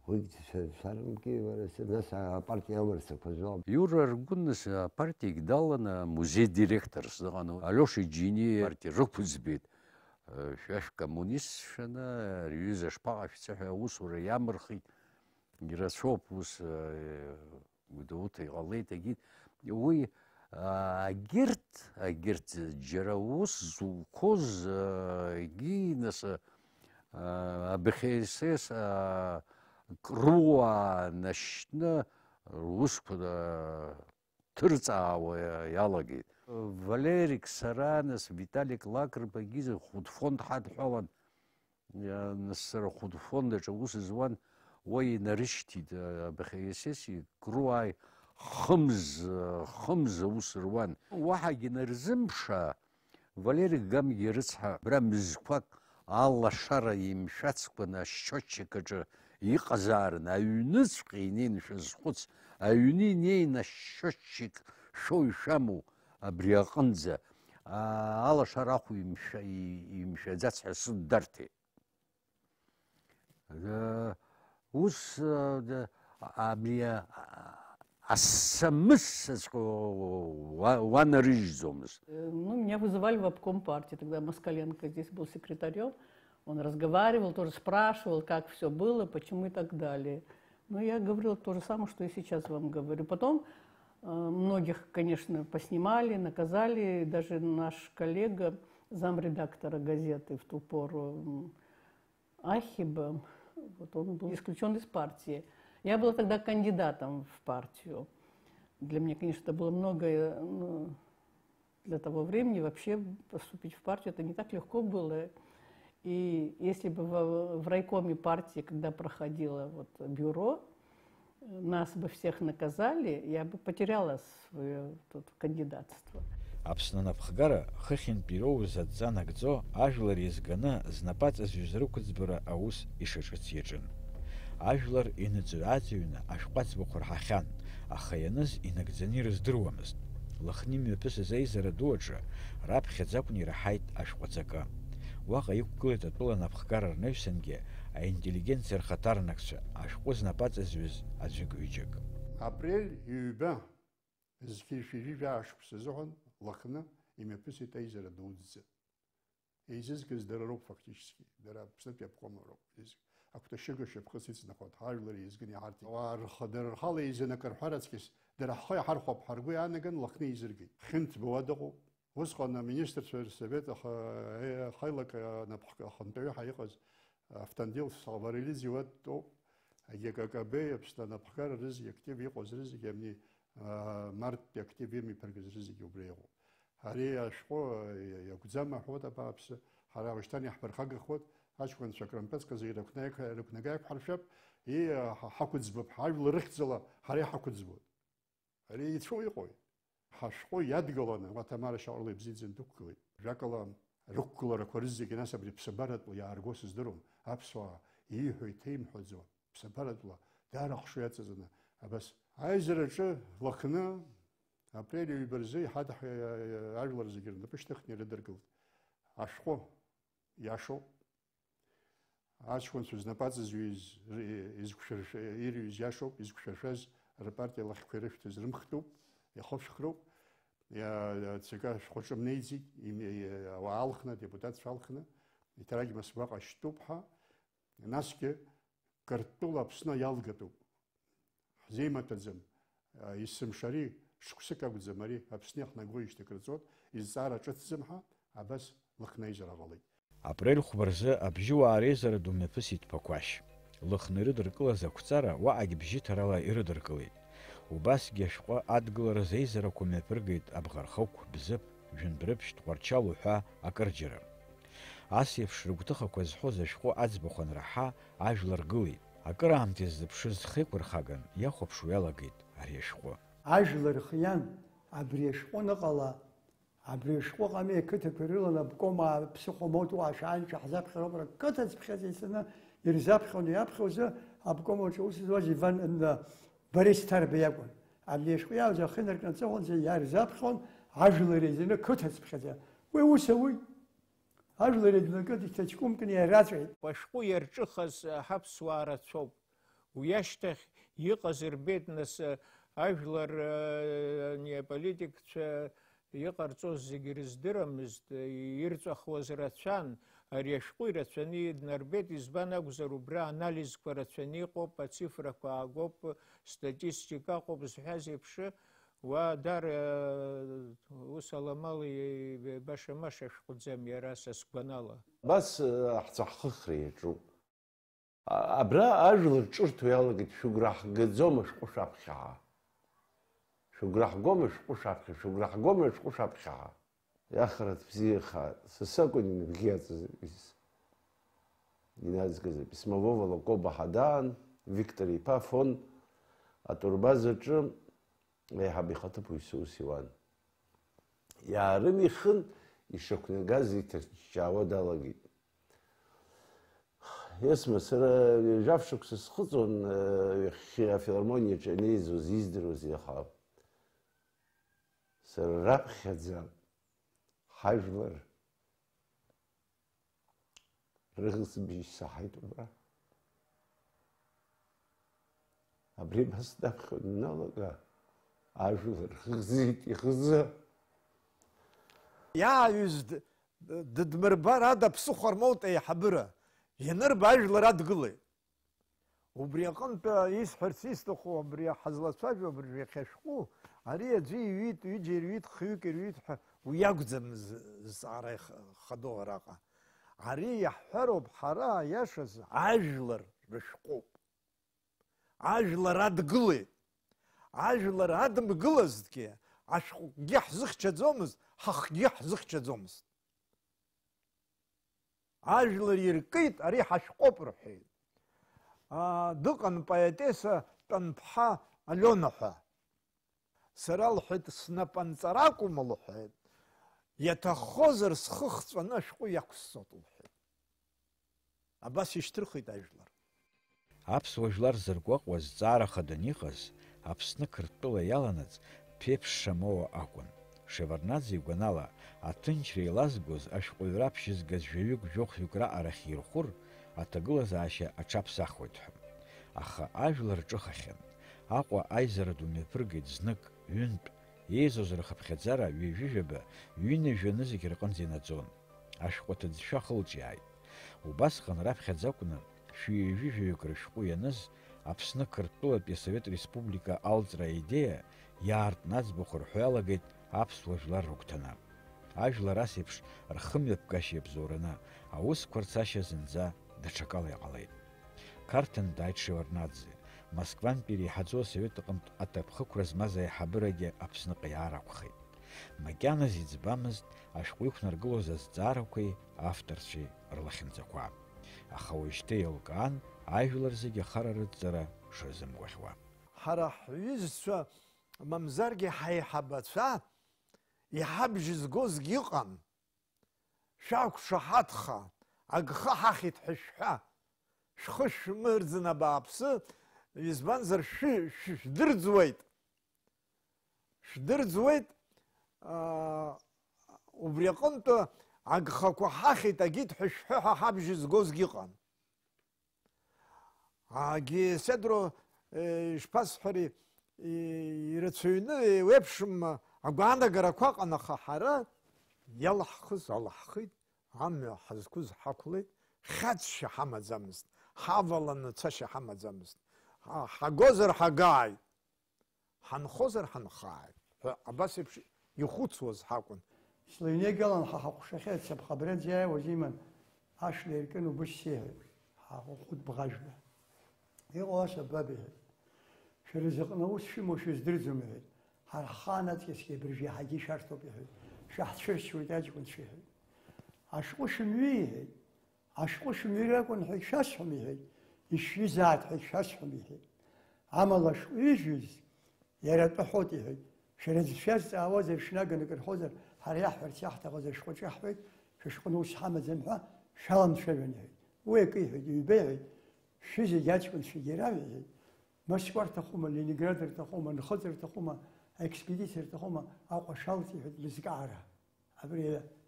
Уигь са-, сарымки, уара, са-, нас апартиа амырсақәа зоуп. Иура Аргәын нас апартиагь даланы амузеи директорс дыҟан. Алиоша Џьиниа апартиа рықәӡбеит. Шәа шәкоммунистцәаны, ари аҩыза шԥаҟашәҵа ҳәа аусура иамырхит. Ирацәоуп ус, Гәдоуҭа иҟалеит, егьит. Уи, аа, агьырҭ, агьырҭ џьара ус зуқәоз, аа, егьи нас, аа, аб х с с, аа, круаа нашьҭны русқәа, аа, ҭырҵаауа иалагеит. Валерик, сара, нас Виталик Лакрбагьы хәыдфонд ҳадҳәалан, Иа-, нас сара хәыдфондаҿ аус зуан, уа инарышьҭит, а, аб х с с-и, круааи хымз, а, хымз аус руан. Уаҳагь инарзымԥшаа, Валери Гамгиа рыцҳа, абра мызқәак алашара имшәацкәаны ашьчочек аҿы иҟазаарын, аҩныҵәҟьа инеины шәазхәыц, аҩны инеины ашьчочек шәоу ишәамоу абри аҟынӡа, а, алашара ахә имшәа-, и-, имшәаӡац ҳәа сыддарҭеит. Э, ус, э, д-, абри, а, асамыс саҵәҟьа уа-, уанарыжьӡомызт. Э, ну, меня вызывали в обком партии, тогда Москаленко здесь был секретарем. Он разговаривал, тоже спрашивал, как всё было, почему и так далее. Ну, я говорила то же самое, что и сейчас вам говорю. Потом, э, многих, конечно, поснимали, наказали. Даже наш коллега, замредактора газеты в ту пору, м, Ахиба, вот он был исключён из партии. Я была тогда кандидатом в партию. Для меня, конечно, это было многое, ну, для того времени вообще поступить в партию, это не так легко было. И если бы в, в райкоме партии, когда проходило вот бюро, нас бы всех наказали, я бы потеряла своё тут кандидатство. Аԥсны анапхгара хыхьынтә ироуз адҵа нагӡо, ажәлар еизганы знапаҵаҩыс рықәыӡбара аус ишаҿыц иаҿын. Ажәлар иныҵыҩ-ааҵыҩны ашәҟәы аӡбахә рҳахьан, аха ианыз инагӡаны ирыздыруамызт. Лыхны имҩаԥысыз аизара ду аҿы раԥхьаӡа акәны ираҳаит ашәҟәы аҵакы. Уаҟа иқәгылеит атәыла анапхгара рнаҩсангьы аинтеллигенциа рхаҭарнакцәа, ашәҟәы знапаҵаҩыс аӡәык-ҩыџьак. Апрель ҩба, зқьи шәи жәаа шықәса азыҳәан Лыхны имҩаԥысит аизара дуӡӡа. Еизызгаз дара роуп фактически, дара Аԥснытәи аобком роуп. Еизг-, акәташьыга шьапхыц ицнахуан, ҳажәлар еизганы иҳарҭеит. Ауаа рхы, дара рхала еизаны акы рҳәар аҵкьыс, дара ҳхы иаҳархәап ҳәа ргәы иаанаган, Лыхны еизыргеит. Хьынтба уа дыҟоуп. Усҟан аминистрцәа рсовет аха-, ахаилак анапхк-, ахантәаҩы ҳәа иҟаз Автандил Салварелидзе уа дтәоуп. Егьи АККБ-и Аԥсны анапхгара рызегьы актив иҟаз рызегьы, амни, а, марттәи актив имиԥыргаз рызегьы убра иҟоуп. Ари ашәҟәы иакәӡам аҳәоит абааԥсы, ҳара уашьҭан иаҳԥырхагахуеит, аҷкәынцәа акрампыҵҟа зегьы рықәнаиқәа-, рықәнага иақәҳаршәап, и, ҳа-, ҳақәыӡбап, ҳажәлар рыхьӡала ҳара иҳақәыӡбоит. Ари еицәоу иҟои? Ҳашәҟәы иадгыланы, уа Ҭамара Шьаҟрыл ибзиаӡаны дықәгылеит. Жәакала, рықәгыларақәа рызегьы нас абри ԥсабаратәла иаарго сыздыруам, аԥсуаа ииҳәо иҭеимҳәаӡо, ԥсабаратәла даара ахшыҩ аҵаҵаны, абас. Аизараҿы Лыхны апрель ҩба рзы иҳадҳ-, ажәлар зегьы рнапы шьҭыхны ирыдыркылт. Ашәҟәы иашоуп. Аҷкәынцәа знапаҵаҩыс изқәшәыршәа-, ирҩыз иашоуп, изқәшәыршәаз рпартиа лахьқәа ирышәҭыз рымхтәуп, иахышәхроуп. Иа-, ЦК ашәҟәаҿы мнеиӡеит, им-, иа-, ауаа алхны, адепутатцәа алхны, иҭарагьмас уаҟа шьтәуп ҳәа, насгьы Қырҭтәыла Аԥсны иалгатәуп. Ҳзеимаҭәаӡам, есымша ари, шықәсык акәӡам ари, Аԥсны иаҳнагоижьҭеи акрыҵуеит, изҵаара ҿыцӡам ҳәа, абас Лыхны аизара ҟалеит. Апрель хәба рзы абжьыуаа реизара ду мҩаԥысит Ԥақәашь. Лыхны ирыдыркылаз ақәҵара уаҟагь бжьыҭарала ирыдыркылеит. Убасгьы ашәҟәы адгыларазы аизарақәа мҩаԥыргеит Абӷархықә, Бзыԥ, Жәындәрыԥшь, Тҟәарчал уҳәа акырџьара. Ас еиԥш рыгәҭыхақәа зҳәоз ашәҟәы аӡбахә анраҳа, ажәлар гылеит. Акыраамҭа иззыԥшыз зхы еиқәырхаган, иахәаԥшуа иалагеит ари ашәҟәы. Ажәлар хиан, абри ашәҟәы аныҟала, Абри ашәҟәы ҟами ақыҭақәа ирылан обкомаа ԥсыхәа моут уаа шәааин шәаҳзаԥхьароуп, ҳәа қыҭацԥхьаӡа ицаны ирзаԥхьон, иаԥхьоз обком аҿы аус зуаз Иван, н-, Борис Ҭарба иакәын. Абри ашәҟәы иалаз ахы инаркны аҵыхәанӡа иарзаԥхьон ажәлар еизаны қыҭацԥхьаӡа. Уи ус ауит. Ажәлар еиднакыт иҭаҷкәымкны иараҵәеит. Ашәҟәы иарҿыхаз ҳаԥсуаа рацәоуп. Уи ашьҭахь иҟаз рбеит, нас, ажәлар, ани аполитикцәа иҟарҵоз зегьы рыздырамызт, ирҵәахуаз рацәан, ари ашәҟәы ирацәаны иднарбеит, избан акәзар, убра анализқәа рацәаны иҟоуп, ацифрақәа аагоуп, статистика ыҟоуп зҳәаз еиԥш, уа дара, ус аламала, баша-маша шәҟәӡам иара са сгәанала. Абас, ҳцәаҳхыхра иаҿуп. А-, абра ажәлар ҿырҭуа иалагеит, шәыгәра ҳгаӡом ашәҟәы шәаԥхьа ҳәа. Шәыгәра ҳгом ашәҟәы шәаԥхьа, шәыгәра ҳгом ашәҟәы шәаԥхьа ҳәа. Иахарад бзиахааит, са сакәын инбӷьаҵыз иназгаз аписьмового Лакоба Ҳадаан, Виктор иԥа фон, атурбазаҿы аиҳаб ихаҭыԥуаҩ Сиуси уан. Иаарымихын, ишақәнагаз иҭырҷҷаауа далагеит. Есма, сара ҩажәа шықәса схыҵуан, э, ҩахьхьи афилармониаҿы ианеизоз, издыруаз иаха. Сара раԥхьаӡа ҳажәлар рыхьӡ-бжьы саҳаит убра. Абри абас даԥхьон, иналага, ажәлар рыхьӡеит ихьӡы. Иааҩыз д-, дыдмырбар ада ԥсыхәа рмоут аиҳабыра, ианырба ажәлар адгылеит. Убри аҟынтә исҳәарц исҭаху, абри ҳазлацәажәо абыржә иахьа шәҟәы, ари аӡәы иҩит, ҩыџьа ирҩит, хҩык ирҩит ҳәа уи акәӡам з-, зҵаара х-, хадоу араҟа. Ари иаҳҳәароуп ҳара, аиашаз, ажәлар рышәҟәоуп. Ажәлар адгылеит. Ажәлар адымгылазҭгьы, ашәҟәгьы ҳзыхьчаӡомызт, ҳахгьы ҳзыхьчаӡомызт. Ажәлар иркит, ари ҳашәҟәоуп рҳәеит. Аа, дыҟан поетесса Тәанԥҳа Алиона ҳәа. Сара, лҳәеит, снапанҵара акәым, лҳәеит, иаҭаххозар схы хҵәаны ашәҟәы иақәсҵоит, лҳәеит. Абас ишьҭырхит ажәлар. Аԥсуа жәлар зыргәаҟуа зҵаара хаданы иҟаз, Аԥсны Қырҭтәыла иаланаҵ ԥеиԥш шамоуа акәын. Шеварднаӡе игәанала, аҭынчра еилазгоз ашәҟәыҩҩра ԥшьызгаз жәаҩык-жәохәҩык раҟара ахьирхәыр, аҭагылазаашьа аҽаԥсахуеит ҳәа. Аха ажәлар ҿыхахьан. Аҟәа аизара ду мҩаԥыргеит знык, ҩынтә, еизоз рхыԥхьаӡара ҩажәижәаба, ҩынҩажәа нызқь рҟынӡа инаӡон. Ашәҟәы аҭыӡшәа ахылҿиааит. Убасҟан раԥхьаӡа акәны, шәи ҩажәи жәаҩык рышәҟәы ианыз, Аԥсны Қырҭтәылатәи Асовет Республика алҵра аидеиа иаартны аӡбахә рҳәо иалагеит аԥсуа жәлар рыгәҭаны. Ажәлар ас еиԥш рхымҩаԥгашьа иабзоураны аусқәа рцашьа зынӡа даҽакала иҟалеит. Қарҭынтә дааит Шеварднаӡе, Москвантәи иреиҳаӡоу асовет аҟынтә аҭакԥхықәра змаз аиҳабырагьы Аԥсныҟа иаар акәхеит. Макьаназ иӡбамызт ашәҟәы иқәнаргылоз азҵаарақәеи авторцәеи рлахьынҵақәа. Аха уажәшьҭа еилкаан ажәлар зегьы ахара рыдҵара шырзымгәаӷьуа. Ҳара ҳҩызцәа, мамзаргьы ҳаиҳабацәа, иҳабжьызгозгьы ыҟан. Шәақәшаҳаҭха, агха ҳахьит ҳәа шәҳәа, шәхы шәмырӡын абааԥсы, избанзар шәы-, шәы-, шәдырӡуеит. Шәдырӡуеит, аа, убри аҟынтә агхақәа ҳахьит, агит ҳәа шәҳәы ҳәа ҳабжьы згозгьы ыҟан. Агьи Седро, э, ишԥасҳәари, и-, ирацәаҩны еиуеиԥшым агәаанагарақәа ыҟан, аха ҳара иалаҳхыз алаҳхит, амҩа ҳазқәыз ҳақәлеит, хьаҵшьа ҳамаӡамызт, ҳаваланы цашьа ҳамаӡамызт. Ҳа-, ҳагозар ҳагааит. Ҳанхозар ҳанхааит ҳәа абас еиԥш ихәыцуаз ҳакәын. Слыҩнеигалан ҳа ҳаҟәшахьы ацаԥха абранӡа иааиуаз иман, ашла иркын убыс сеиҳәеит, ҳаҟәыд бӷажәба. Иҟоу ас абаб иҳәеит. Шәара зыҟны аус шәымоу шәыздырӡом иҳәеит. Ҳара ҳхаан аҵкьысгьы абыржә иаҳагьы ишәарҭоуп иҳәеит. Шәаҳцәыршьуеит аҷкәынцәа иҳәеит. Ашәҟәы шәымҩы иҳәеит. Ашәҟәы шәымҩыр акәын ҳәа ишәасҳәом, иҳәеит, ишәҩызааит ҳәа ишәасҳәом, иҳәеит. Амала ашәҟәы ижәыз иара атәы ҳәоит, иҳәеит, Шәара аӡә шәазҵаауазар, шәнаганы акы рҳәозар, ҳара иаҳҳәарц иаҳҭахыз ашәҟәаҿы иаҳҳәоит, шәышҟәны ус ҳамаӡам ҳәа, шәаламцәажәан иҳәеит. Уи акы иҳәеит, ҩба иҳәеит, шәҩызагь аҷкәынцәагьы ираҳәа иҳәеит, Москва рҭахума, Ленинград рҭахума, Нхыҵ рҭахума, аекспедициа рҭахума, Аҟәа шәалҵ иҳәеит лызкаара. Абри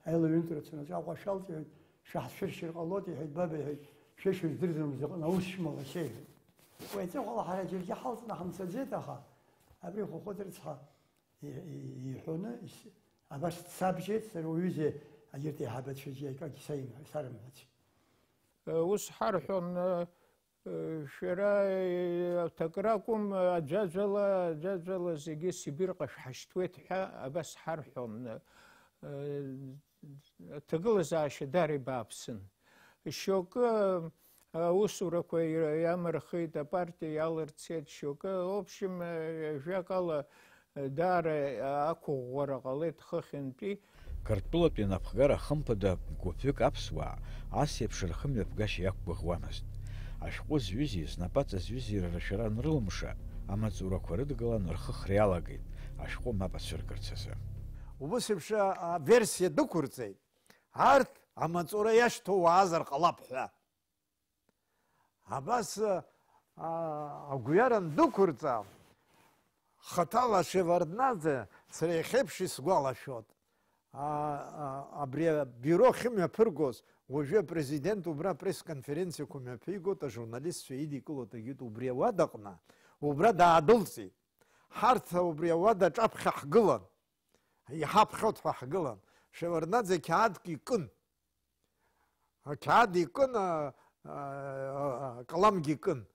аилаҩынтәра цәанаҵы Аҟәа шәалҵ иҳәеит, шәаҳцәыршьыр ҟалоит иҳәеит, баб иҳәеит, шәа шәыздырӡом закәны аус шәымоу лашьа иҳәеит. Уи аҵыхәала ҳара џьаргьы ҳалҵны ҳамцаӡеит, аха абри Хәыхәыт рыцҳа и-, и-, иҳәоны ис-, абас дсабжьеит, сара уҩыза аџьыртә еиҳабацәагьы акагь саимҳәа-, сарымҳәац. Ус ҳарҳәон, шәара аҭакра акәым, аӡәаӡәала, аӡәаӡәала зегьы Сибирҟа шәҳашьҭуеит ҳәа абас ҳарҳәон. Аҭагылазаашьа даара ибааԥсын. Шьоукы аусурақәа иамырхит, апартиа иалырцеит, шьоукы, в общем, жәакала, даара ақәыӷәӷәара ҟалеит хыхьынтәи. Қырҭтәылатәи анапхгара хымԥада гәыԥҩык аԥсуаа ас еиԥш рхымҩаԥгашьа иақәгәыӷуамызт. Ашәҟәы зҩызи знапаҵа зҩызи рыршәара анрылымша, амаҵурақәа рыдгылан рхыхра иалагеит, ашәҟәы мап ацәыргарц азы. Убыс еиԥш аверсиа дәықәырҵеит. Арҭ амаҵура иашьҭоу уаазар ҟалап ҳәа. Абас, а, агәҩара андәықәырҵа, хаҭала Шеварднаӡе сара иахьеиԥш исгәалашәоит. А, а, абри абиуро ахьымҩаԥыргоз, уажәы апрезидент убра апресс-конференциақәа мҩаԥигоит, ажурналистцәа идикылоит, агьыт убри ауадаҟны, убра даадәылҵит. Ҳарҭ убри ауада аҿаԥхьа ҳгылан. Иҳаԥхьоит ҳәа ҳгылан. Шеварднаӡе қьаадк икын. Ақьаад икын, а, а, а, акаламгьы икын.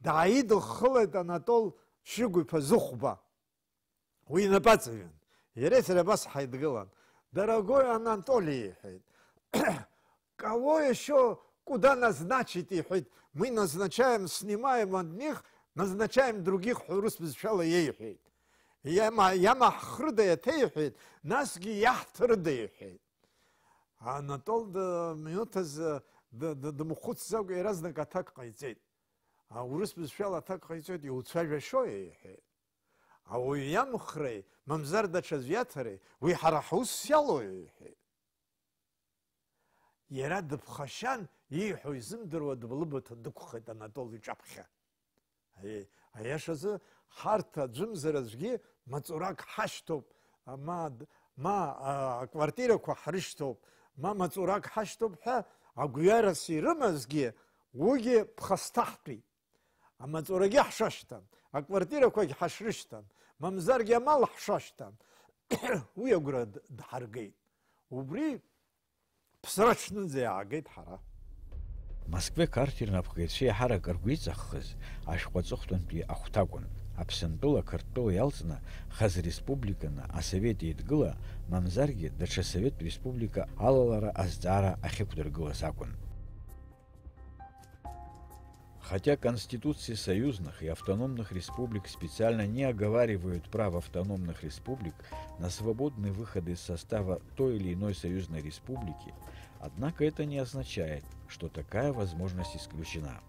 Дааидыххылеит Анатол Шьыгә-иԥа Зыхәба. Уи инапаҵаҩын. Иареи сареи абас ҳаидгылан. Дорогой Анатолий, иҳәеит. Кого ещё куда назначить, иҳәеит. Мы назначаем, снимаем одних, назначаем других ҳәа урыс бызшәала иеиҳәеит. Иама-, иамаҳхрыда иаҭеиҳәеит, насгьы иаҳҭарыда иҳәеит. Анатол д-, минуҭазы д-, д-, дымхәыцӡакәа иаразнак аҭак ҟаиҵеит. Аурыс бызшәала аҭак ҟаиҵоит, иуцәажәашьои? Иҳәеит. Ауаҩ иамхреи, мамзар даҽаӡә иаҭареи, уи ҳара ҳус иалоуи? Иҳәеит. Иара дыԥхашьан, ииҳәо изымдыруа, дыблыбаҭа дықәхеит Анатол иҿаԥхьа. Аиашазы, ҳарҭ аӡәымзар аӡәгьы маҵурак ҳашьҭоуп, ма, ма, а, аквартирақәа ҳрышьҭоуп, ма маҵурак ҳашьҭоуп ҳәа агәҩарас ирымазгьы, уигьы ԥхасҭаҳтәит. Амаҵурагьы ҳшашьҭам, аквартирақәагь ҳашрышьҭам, мамзаргьы амал ҳшашьҭам, уи агәра д-, дҳаргеит. Убри ԥсра аҽнынӡа иаагеит ҳара. Москвеи Қарҭи рнапхгаҩцәа еиҳарак ргәы иҵаххыз ашәҟәы аҵыхәтәантәи ахәҭакәын, Аԥсынтәыла Қырҭтәыла иалҵны хаз республиканы асовет еидгыла, мамзаргьы даҽа советтә республика алалара азҵаара ахьықәдыргылаз акәын. Хотя конституции союзных и автономных республик специально не оговаривают право автономных республик на свободный выход из состава той или иной союзной республики, однако это не означает, что такая возможность исключена.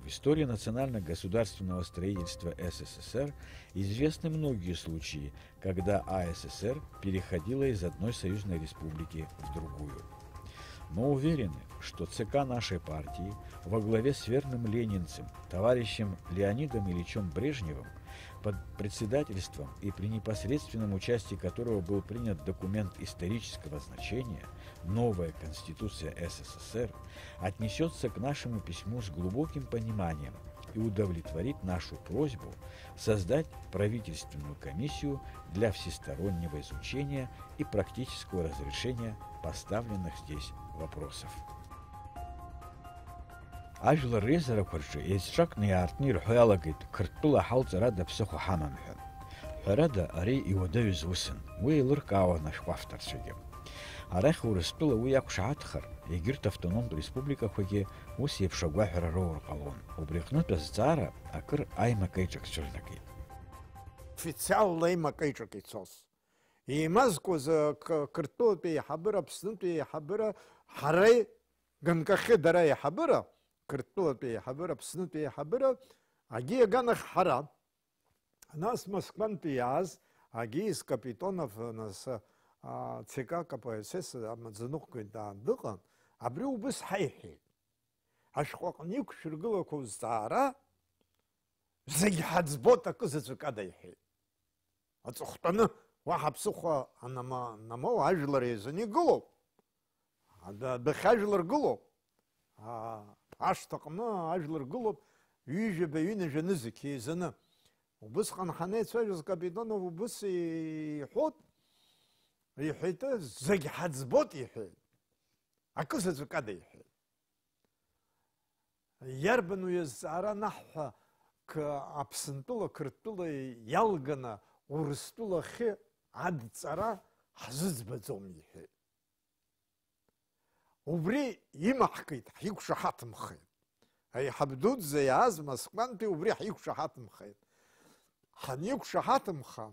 В истории национально-государственного строительства С С С Р известны многие случаи, когда А С С Р переходила из одной союзной республики в другую. Мы уверены, что Ц К нашей партии во главе с верным ленинцем, товарищем Леонидом Ильичем Брежневым, под председательством и при непосредственном участии которого был принят документ исторического значения, новая Конституция С С С Р, отнесется к нашему письму с глубоким пониманием и удовлетворит нашу просьбу создать правительственную комиссию для всестороннего изучения и практического разрешения поставленных здесь вопросов. Ажәлар реизарақәа рҿы еицҿакны иаартны ирҳәо иалагеит, Қырҭтәыла ҳалҵарада ԥсыхәа ҳамам ҳәа. Ҳәарада, ари иуадаҩыз усын, уи еилыркаауан ашәҟәы авторцәагьы. Арахь Урыстәыла уи иақәшаҳаҭхар, егьырҭ автономтә республикақәагьы ус еиԥш агәаҳәара роур ҟалон. Убри аҟнытә азҵаара акыр аимакеиҿак цәырнагеит. Официалла аимакеиҿак ицоз. Еимазкуаз, ы, Қ-, Қырҭтәылатәи аиҳабыра, Аԥснытәи аиҳабыра, ҳара ганкахьы дара аиҳабыра, Қырҭтәылатәи аиҳабыра, Аԥснытәи аиҳабыра, агьи аганахь ҳара. Нас Москвантәи иааз Агиз Капитонов, нас, а, Ц К К П С С амаӡаныҟәгаҩ даан дыҟан, абри убыс ҳаиҳәеит. Ашәҟәы аҟны иқәшәыргылақәоу зҵаара зегь ҳаӡбоит, акы заҵәык ада иҳәеит. Аҵыхәтәаны, уаҳа ԥсыхәа анама-, анамоу ажәлар еизаны игылоуп. Ада-, адәахьы ажәлар гылоуп. А, ашҭаҟны ажәлар гылоуп, ҩажәаба, ҩынҩажәа нызқь еизаны. Убысҟан ҳанеицәажәоз Капитонов убыс иҳәот, иҳәеит, зегь ҳаӡбот, иҳәеит. Акы заҵәык ада иҳәеит. Иарбан уи азҵаара анаҳҳәа, қ-, Аԥсынтәыла Қырҭтәыла иалганы Урыстәыла ахьы адҵара ҳзыӡбаӡом, иҳәеит. Убри имаҳкит, ҳиқәшаҳаҭымхеит. Аиҳаб дуӡӡа иааз Москвантәи убри ҳиқәшаҳаҭымхеит. Ҳаниқәшаҳаҭымха,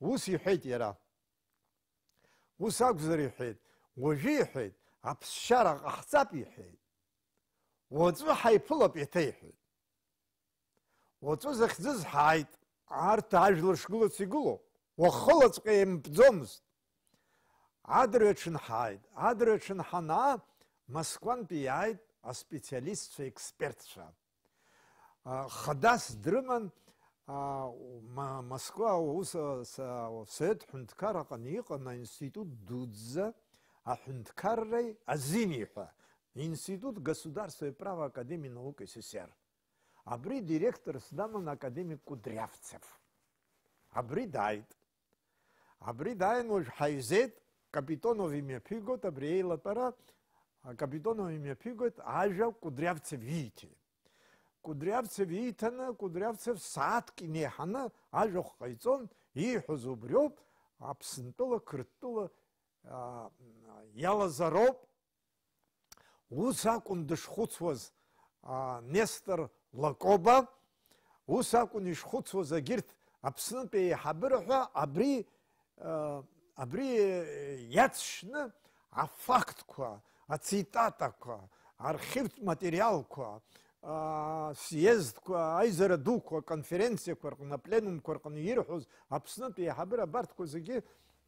ус иҳәеит иара. Ус акәзар, иҳәеит, уажәы, иҳәеит, аԥсшьара ҟаҳҵап, иҳәеит. Уаҵәы ҳаиԥылап, еиҭа иҳәеит. Уаҵәы захьӡыз ҳааит, арҭ ажәлар шгылац игылоуп. Уахылаҵәҟьа еимпӡомызт. Адырҩаҽын ҳааит, адырҩаҽын ҳанаа, Москвантәи иааит аспециалистцәа, експертцәа. А, хадас дрыман, а, Ма-, Москва аус, а, са-, Совет ҳәынҭқар аҟны иҟан аинститут дуӡӡа аҳәынҭқарреи азини ҳәа, Институт государственного права Академии наук С С С Р. Абри директорс даман академик Кудрявцев. Абри дааит. Абри дааин уажә ҳаизеит, Капитонов имҩаԥигоит абри еилатәара, Капитонов имҩаԥигоит, ажәа Кудрявцев ииҭеит. Кудрявцев ииҭаны, Кудрявцев сааҭк инеиҳаны ажәахә ҟаиҵон, ииҳәоз убриоуп, Аԥсынтәыла, Қырҭтәыла, а, иалазароуп. Ус акәын дышхәыцуаз, а, Нестор Лакоба, ус акәын ишхәыцуаз егьырҭ Аԥснытәи аиҳабыра ҳәа абри, а, абри иацшьны афактқәа, ацитатақәа, архивтә материалқәа, а, съездқәа, аизара дуқәа, аконференциақәа рҟны, апленумқәа рҟны ирҳәоз Аԥснытәи аиҳабыра абарҭқәа зегьы,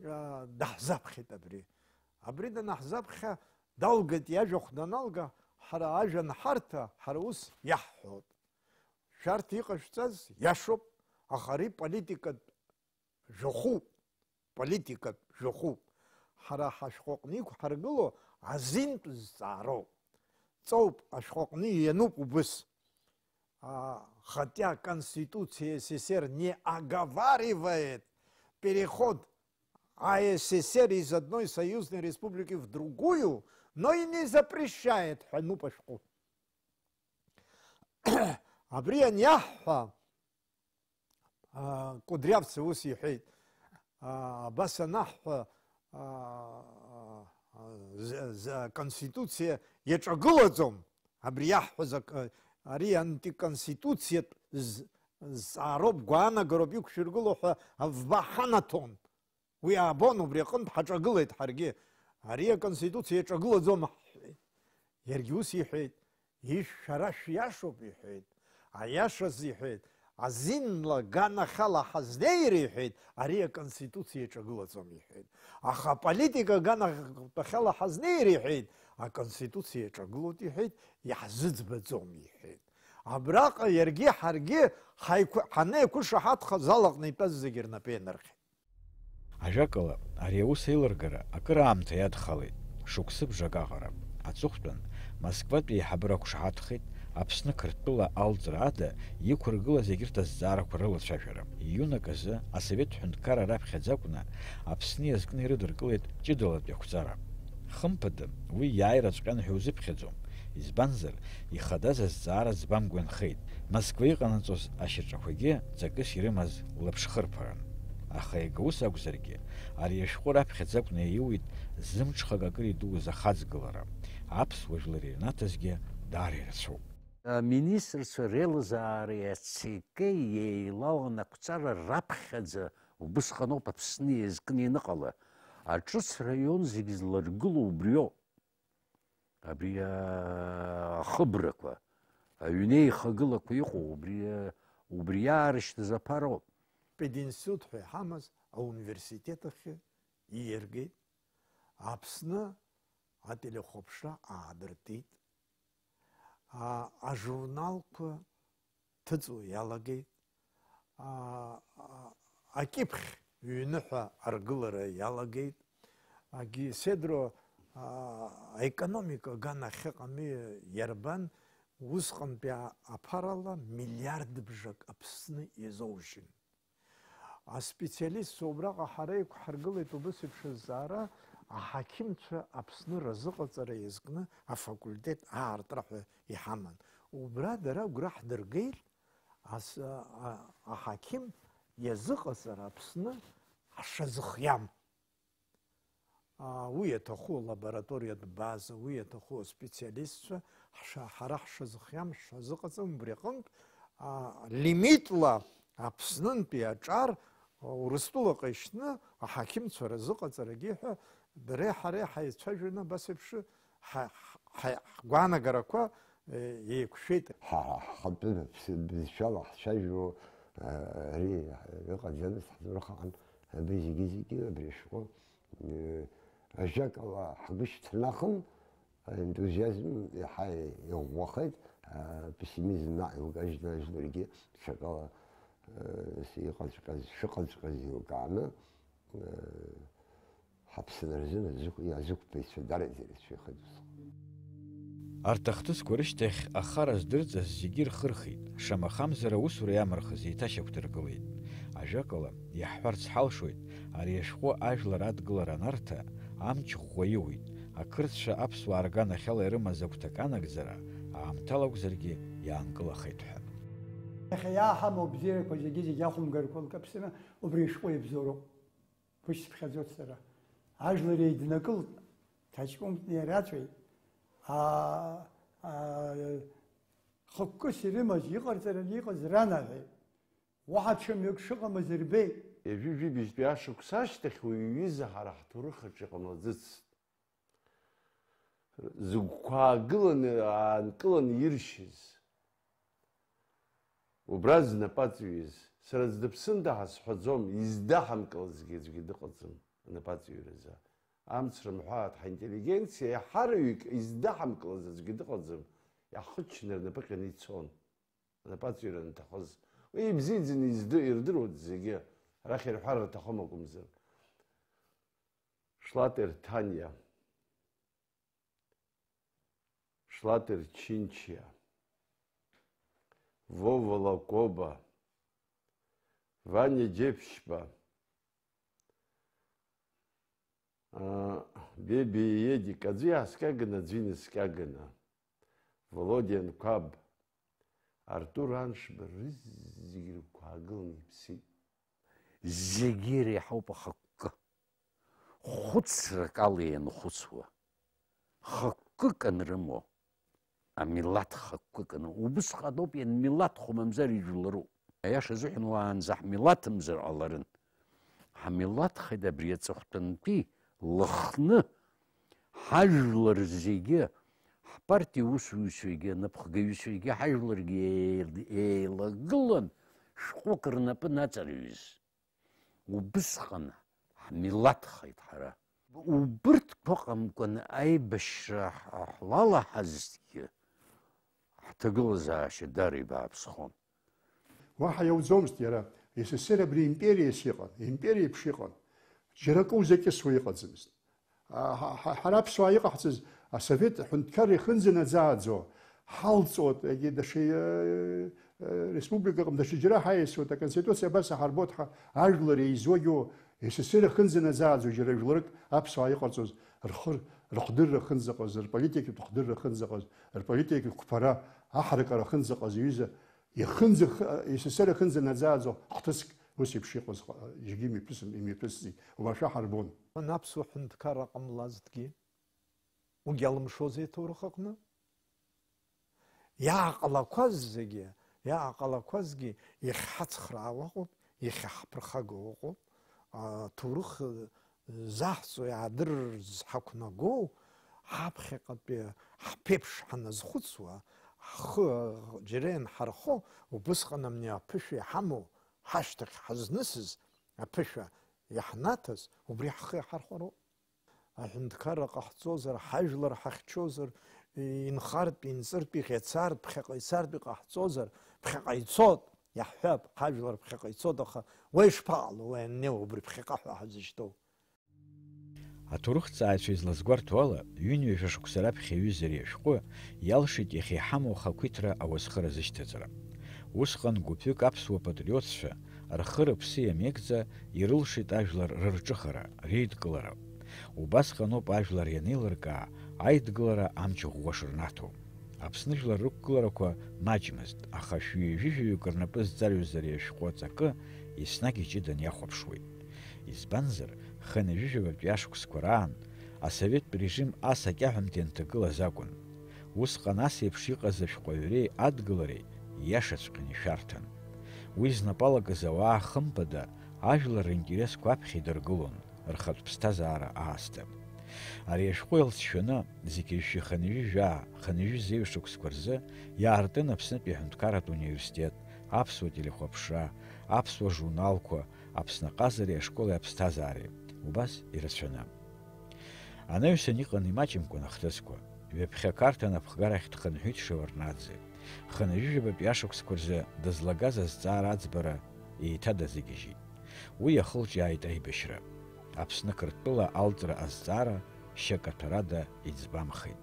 а, даҳзаԥхьеит абри. Абри данаҳзаԥхьа, далгеит, иажәахә даналга, ҳара ажәа анҳарҭа, ҳара ус иаҳҳәот. Шәарҭ иҟашәҵаз иашоуп, аха ари политикатә жәохәуп, политикатә жәохәуп. Ҳара ҳашәҟәы аҟны иқәҳаргыло азинтә зҵаароуп. Ҵоуп, ашәҟәы аҟны иануп убыс. А, хотя Конституция С С С Р не оговаривает переход А С С Р из одной союзной республики в другую, но и не запрещает, ҳәа ануп ашәҟәы. Абри аниаҳҳәа, а, Кудрявцев ус иҳәеит, а, абас анаҳҳәа, а, а, з-, з-, Аконституциа иаҿагылаӡом, абри иаҳҳәаз ак-, ари антиконституциатә з-, зҵаароуп, гәаанагароуп иқәшәыргыло ҳәа авба ҳанаҭон. Уи аабон, убри аҟынтә ҳаҿагылеит ҳаргьы. Ари Аконституциа иаҿагылаӡом ҳҳәеит. Иаргьы ус иҳәеит, ишәҳәара шәиашоуп, иҳәеит. Аиашаз, иҳәеит, азинла ганахьала ҳазнеир, иҳәеит, ари Аконституциа иаҿагылаӡом, иҳәеит. Аха аполитика ганахьала ҳазнеир, иҳәеит, Аконституциа иаҿагылоит, иҳәеит, иаҳзыӡбаӡом, иҳәеит. Абраҟа иаргьы ҳаргьы ҳаиқәы-, ҳанеиқәышаҳаҭхаз алаҟны итәаз зегьы рнапы ианырхьит. Ажәакала, ари аус аилыргара акыраамҭа иадхалеит, шықәсыбжак аҟара. Аҵыхәтәан, Москватәи аиҳабыра ақәшаҳаҭхеит, Аԥсны Қырҭтәыла алҵра ада иқәыргылаз егьырҭ азҵаарақәа рылацәажәара. Июнь аказы Асовет ҳәынҭқарра раԥхьаӡа акәны Аԥсны иазкны ирыдыркылеит ҷыдалатәи ақәҵара. Хымԥада, уи иааираҵәҟьан ҳәа узыԥхьаӡом, избанзар, ихадаз азҵаара ӡбамкәа инхеит, Москва иҟанаҵоз ашьаҿақәагьы ҵакыс ирымаз лаԥшхырԥаран. Аха иага ус акәзаргьы, ари ашәҟәы раԥхьаӡа акәны иаиуит зымҽхак акыр идууз ахаҵгылара, аԥсуа жәлар ирнаҭазгьы даара ирацәоуп. Аминистрцәа реилазаареи ацеикеи еилалан ақәҵара раԥхьаӡа убысҟаноуп Аԥсны иазкны ианыҟала. Аҿыц раион зегь зларгыло убриоуп. Абри, а, ахыбрақәа, аҩнеихагылақәа иҟоу, убри, а, убри иаарышьҭыз аԥароуп. Пединститут ҳәа иҳамаз ауниверситет ахь ииаргеит, Аԥсны ателехәаԥшра аадыртит, а-, ажурналқәа ҭыҵуа иалагеит, а-, а-, акьыԥхь ҩныҳәа аргылара иалагеит, агьи Седро, а-, аекономика аганахьыҟами иарбан, усҟантәи а-, аԥарала миллиардбжак Аԥсны иазоужьын. Аспециалистцәа убраҟа ҳара иқәҳаргылеит убыс еиԥш азҵаара, аҳақьымцәа Аԥсны разыҟаҵара иазкны афакультет аартра ҳәа иҳаман. Убра дара агәра ҳдыргеит, ас-, а-, а-, аҳақьым иазыҟаҵара Аԥсны ҳшазыхиам. А, уи иаҭаху алабораториатә база, уи иаҭаху аспециалистцәа, ҳша-, ҳара ҳшазыхиам, ҳшазыҟаҵам, убри аҟынтә, а, лимитла Аԥснынтәи аҿар, а, Урыстәылаҟа ишьны аҳақьымцәа разыҟаҵарагьы ҳәа, дареи ҳареи ҳаицәажәаны абас еиԥш ҳа-, ҳа-, ҳгәаанагарақәа, э, еиқәшәеит. Ҳа-, ҳа-, ҳхатәы бызшәала ҳцәажәо, э, ари ыҟаӡамызт, ҳзурхаҟан, абри зегьы-зегьы абри ашәҟәы Ажәакала, ҳгәы шьҭнахын, аентузиазм иаҳа иӷәӷәахеит, апессимизм наҟ илкажьны ажәларгьы ҽакала, э, иҟаҵәҟьаз, шыҟаҵәҟьаз еилкааны, э, ҳаԥсынра рзын азықә-, азықәԥаҩцәа дараӡа ирацәаҩхеит усҟан. Арҭ ахҭысқәа рышьҭахь ахара здырҵаз зегьы рхырхит, шамахамзар аусура иамырхыз еиҭашьақәдыргылеит. Ажәакала, иаҳҳәарц ҳалшоит, ари ашәҟәы ажәлар адгылара анарҭа, амч ӷәӷәа иуит, ақырҭцәа аԥсуаа рганахьала ирымаз агәҭакы анагӡара, аамҭала акәзаргьы иаанкылахеит ҳәа. Иахьа иааҳамоу абзиарақәа зегьы-зегьы ахәымгарақәа лкаԥсаны убри ашәҟәы иабзоуроуп. Бышьцыԥхьаӡоит сара. Ажәлар еиднакылт, ҭаҷкәымк нераҵәеит. Аа, аа, хықәкыс ирымаз, иҟарҵараны иҟаз ранаҳәеит. Уаҳа ҽа мҩак шыҟамыз рбеит. Ҩажәи жәибжьтәи ашықәс ашьҭахь уаҩ ҩыза ҳара ҳҭоурых аҿы иҟамлаӡыцт. Зыгәқәа аагыланы, аанкыланы иршьыз. Убра знапы аҵаҩыз, сара зда-ԥсында ҳазҳәаӡом, издаҳамкылазгьы аӡәгьы дыҟаӡам анапы аҵаҩразы. Амц рымҳәааит, ҳинтеллигенциа иаҳараҩык издаҳамкылаз аӡәгьы дыҟаӡам, иаҳхыччаны рнапы ҟьаны ицон. Анапы аҵаҩра анҭахыз, уи ибзиаӡаны издо-, ирдыруан зегьы, арахь ирҳәар рҭахым акәымзар. Шлатер Ҭаниа. Шлатер Чинчиа, Вова Лакоба, Ваниа Џьеԥшьба, аа, Бебиа Едик, аӡәы иааскьаганы, аӡәы инаскьаганы, Володиа Анқәаб, Артур Аншба, рызегь рыгәқәа аагыланы иԥсит. Зегьы иреиҳауп ахықәкы. Хәыцрак ала ианхәыцуа, хықәкык анрымоу, амилаҭ хықәкык аны, убысҟаноуп ианмилаҭхо, мамзар ижәлароуп. Аиаша азыҳәан, уаанӡа ҳмилаҭымзар ҟаларын. Ҳмилаҭхеит абри аҵыхәтәантәи Лыхны, ҳажәлар зегьы, ҳпартиа усзуҩцәагьы, анапхгаҩцәагьы, ҳажәларгьы еил-, еилагылан шәҟәык рнапы наҵарҩыз. Убысҟан ҳмилаҭхеит ҳара. Убырҭқәа ыҟамкәан аибашьра ҳ-, ҳлалаҳазҭгьы, ҳҭагылазаашьа даара ибааԥсхон. Уаҳа иауӡомызт иара, С С С Р абри империас иҟан, империеиԥш иҟан. Џьара акы узакьысуа иҟаӡамызт. А, ҳа-, ҳа-, ҳара аԥсуаа иҟаҳҵаз асовет ҳәынҭқарра ихынӡанаӡааӡо ҳалҵуеит, егьи даҽа, э, э, республикаҟны даҽаџьара ҳаиасуеит, аконституциа абас аҳарбоит ҳәа ажәлар еизуагьы, С С С Р ахынӡанаӡааӡо џьара жәларык аԥсуаа иҟарҵоз рхы, рыхдырра ахынӡаҟаз, рполитикатә хдырра ахынӡаҟаз, рполитикатә қәԥара, аҳаракыра ахынӡаҟаз иҩыза Ихынӡах-, С С С Р ихынӡанаӡааӡо хҭыск ус еиԥш иҟаз ҟа-, зегьы имҩаԥысым, имҩаԥысӡеит, уамашәа ҳарбон. Аԥсуа ҳәынҭқарра ҟамлазҭгьы, угьалымшозеи аҭоурых аҟны? Иааҟалақәаз зегьы, иааҟалақәазгьы иахьҳацхраауа ыҟоуп, иахьаҳԥырхагоу ыҟоуп. Аҭоурых заҳҵо, иаадырырц ҳақәнагоу, ҳаԥхьаҟатәи ҳԥеиԥш ҳаназхәыцуа, ҳхы џьара ианҳархо, убысҟан амни аԥышәа иҳамоу, ҳашьҭахь ҳазнысыз аԥышәа иаҳнаҭаз, убри ҳхы иаҳархәароуп. Аҳәынҭқарра ҟаҳҵозар, ҳажәлар ҳахьчозар, инхартә, инҵыртә, иӷьацартә, ԥхьаҟа ицартә иҟаҳҵозар, ԥхьаҟа ицот, иаҳҳәап, ҳажәлар ԥхьаҟа ицот, аха уа ишԥаҟало, уа ианнеиуа убри ԥхьаҟа ҳәа ҳазышьҭоу? Аҭоурыхҭҵааҩцәа излазгәарҭо ала, ҩынҩажәа шықәса раԥхьа иҩыза ари ашәҟәы иалшеит иахьа иҳамоу ахақәиҭра ауасхыра азышьҭаҵара. Усҟан гәыԥҩык аԥсуа патриотцәа, рхы-рыԥсы иамеигӡа, ирылшеит ажәлар рырҿыхара, реидкылара. Убасҟаноуп ажәлар ианеилыркаа, аидгылара амч ӷәӷәа шырнаҭо. Аԥсны жәлар рықәгыларақәа маҷмызт, аха шәҩажәижәаҩык рнапы зҵарҩыз ари ашәҟәы аҵакы еснагь иҷыданы иахәаԥшуеит. Избанзар, хынҩажәижәабатәи ашықәсқәа раан асоветтә режим ас акьаҳәымҭа ианҭагылаз акәын. Усҟан ас еиԥш иҟаз ашәҟәыҩҩреи адгылареи ииашаҵәҟьаны ишәарҭан. Уи знапы алакыз ауаа, хымԥада, ажәлар ринтересқәа аԥхьа идыргылон, рхатә ԥсҭазаара аасҭа. Ари ашәҟәы иалҵшәаны, зегьы жәшәи хынҩажәи жәаа, хынҩажәи зеижә шықәсқәа рзы иаартын Аԥснытәи аҳәынҭқарратә университет, аԥсуа телехәаԥшра, аԥсуа журналқәа, Аԥсны аҟазареи ашколи аԥсҭазаареи, убас ирацәаны. Анаҩсан иҟан имаҷымкәан ахҭысқәа, ҩаԥхьа Қарҭ анапхгарахь дхынҳәит Шеварднаӡе. Хынҩажәижәабатәи ашықәсқәа рзы дызлагаз азҵаара аӡбара еиҭа дазыгьежьит. Уи иахылҿиааит аибашьра. Аԥсны Қырҭтәыла алҵра азҵаара шьакаҭәарада иӡбамхеит.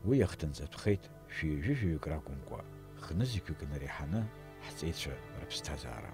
Уи иахҭынҵатәхеит шәи ҩажәи жәаҩык ракәымкәа, хнызқьҩык инареиҳаны ҳҵеицәа рыԥсҭазаара.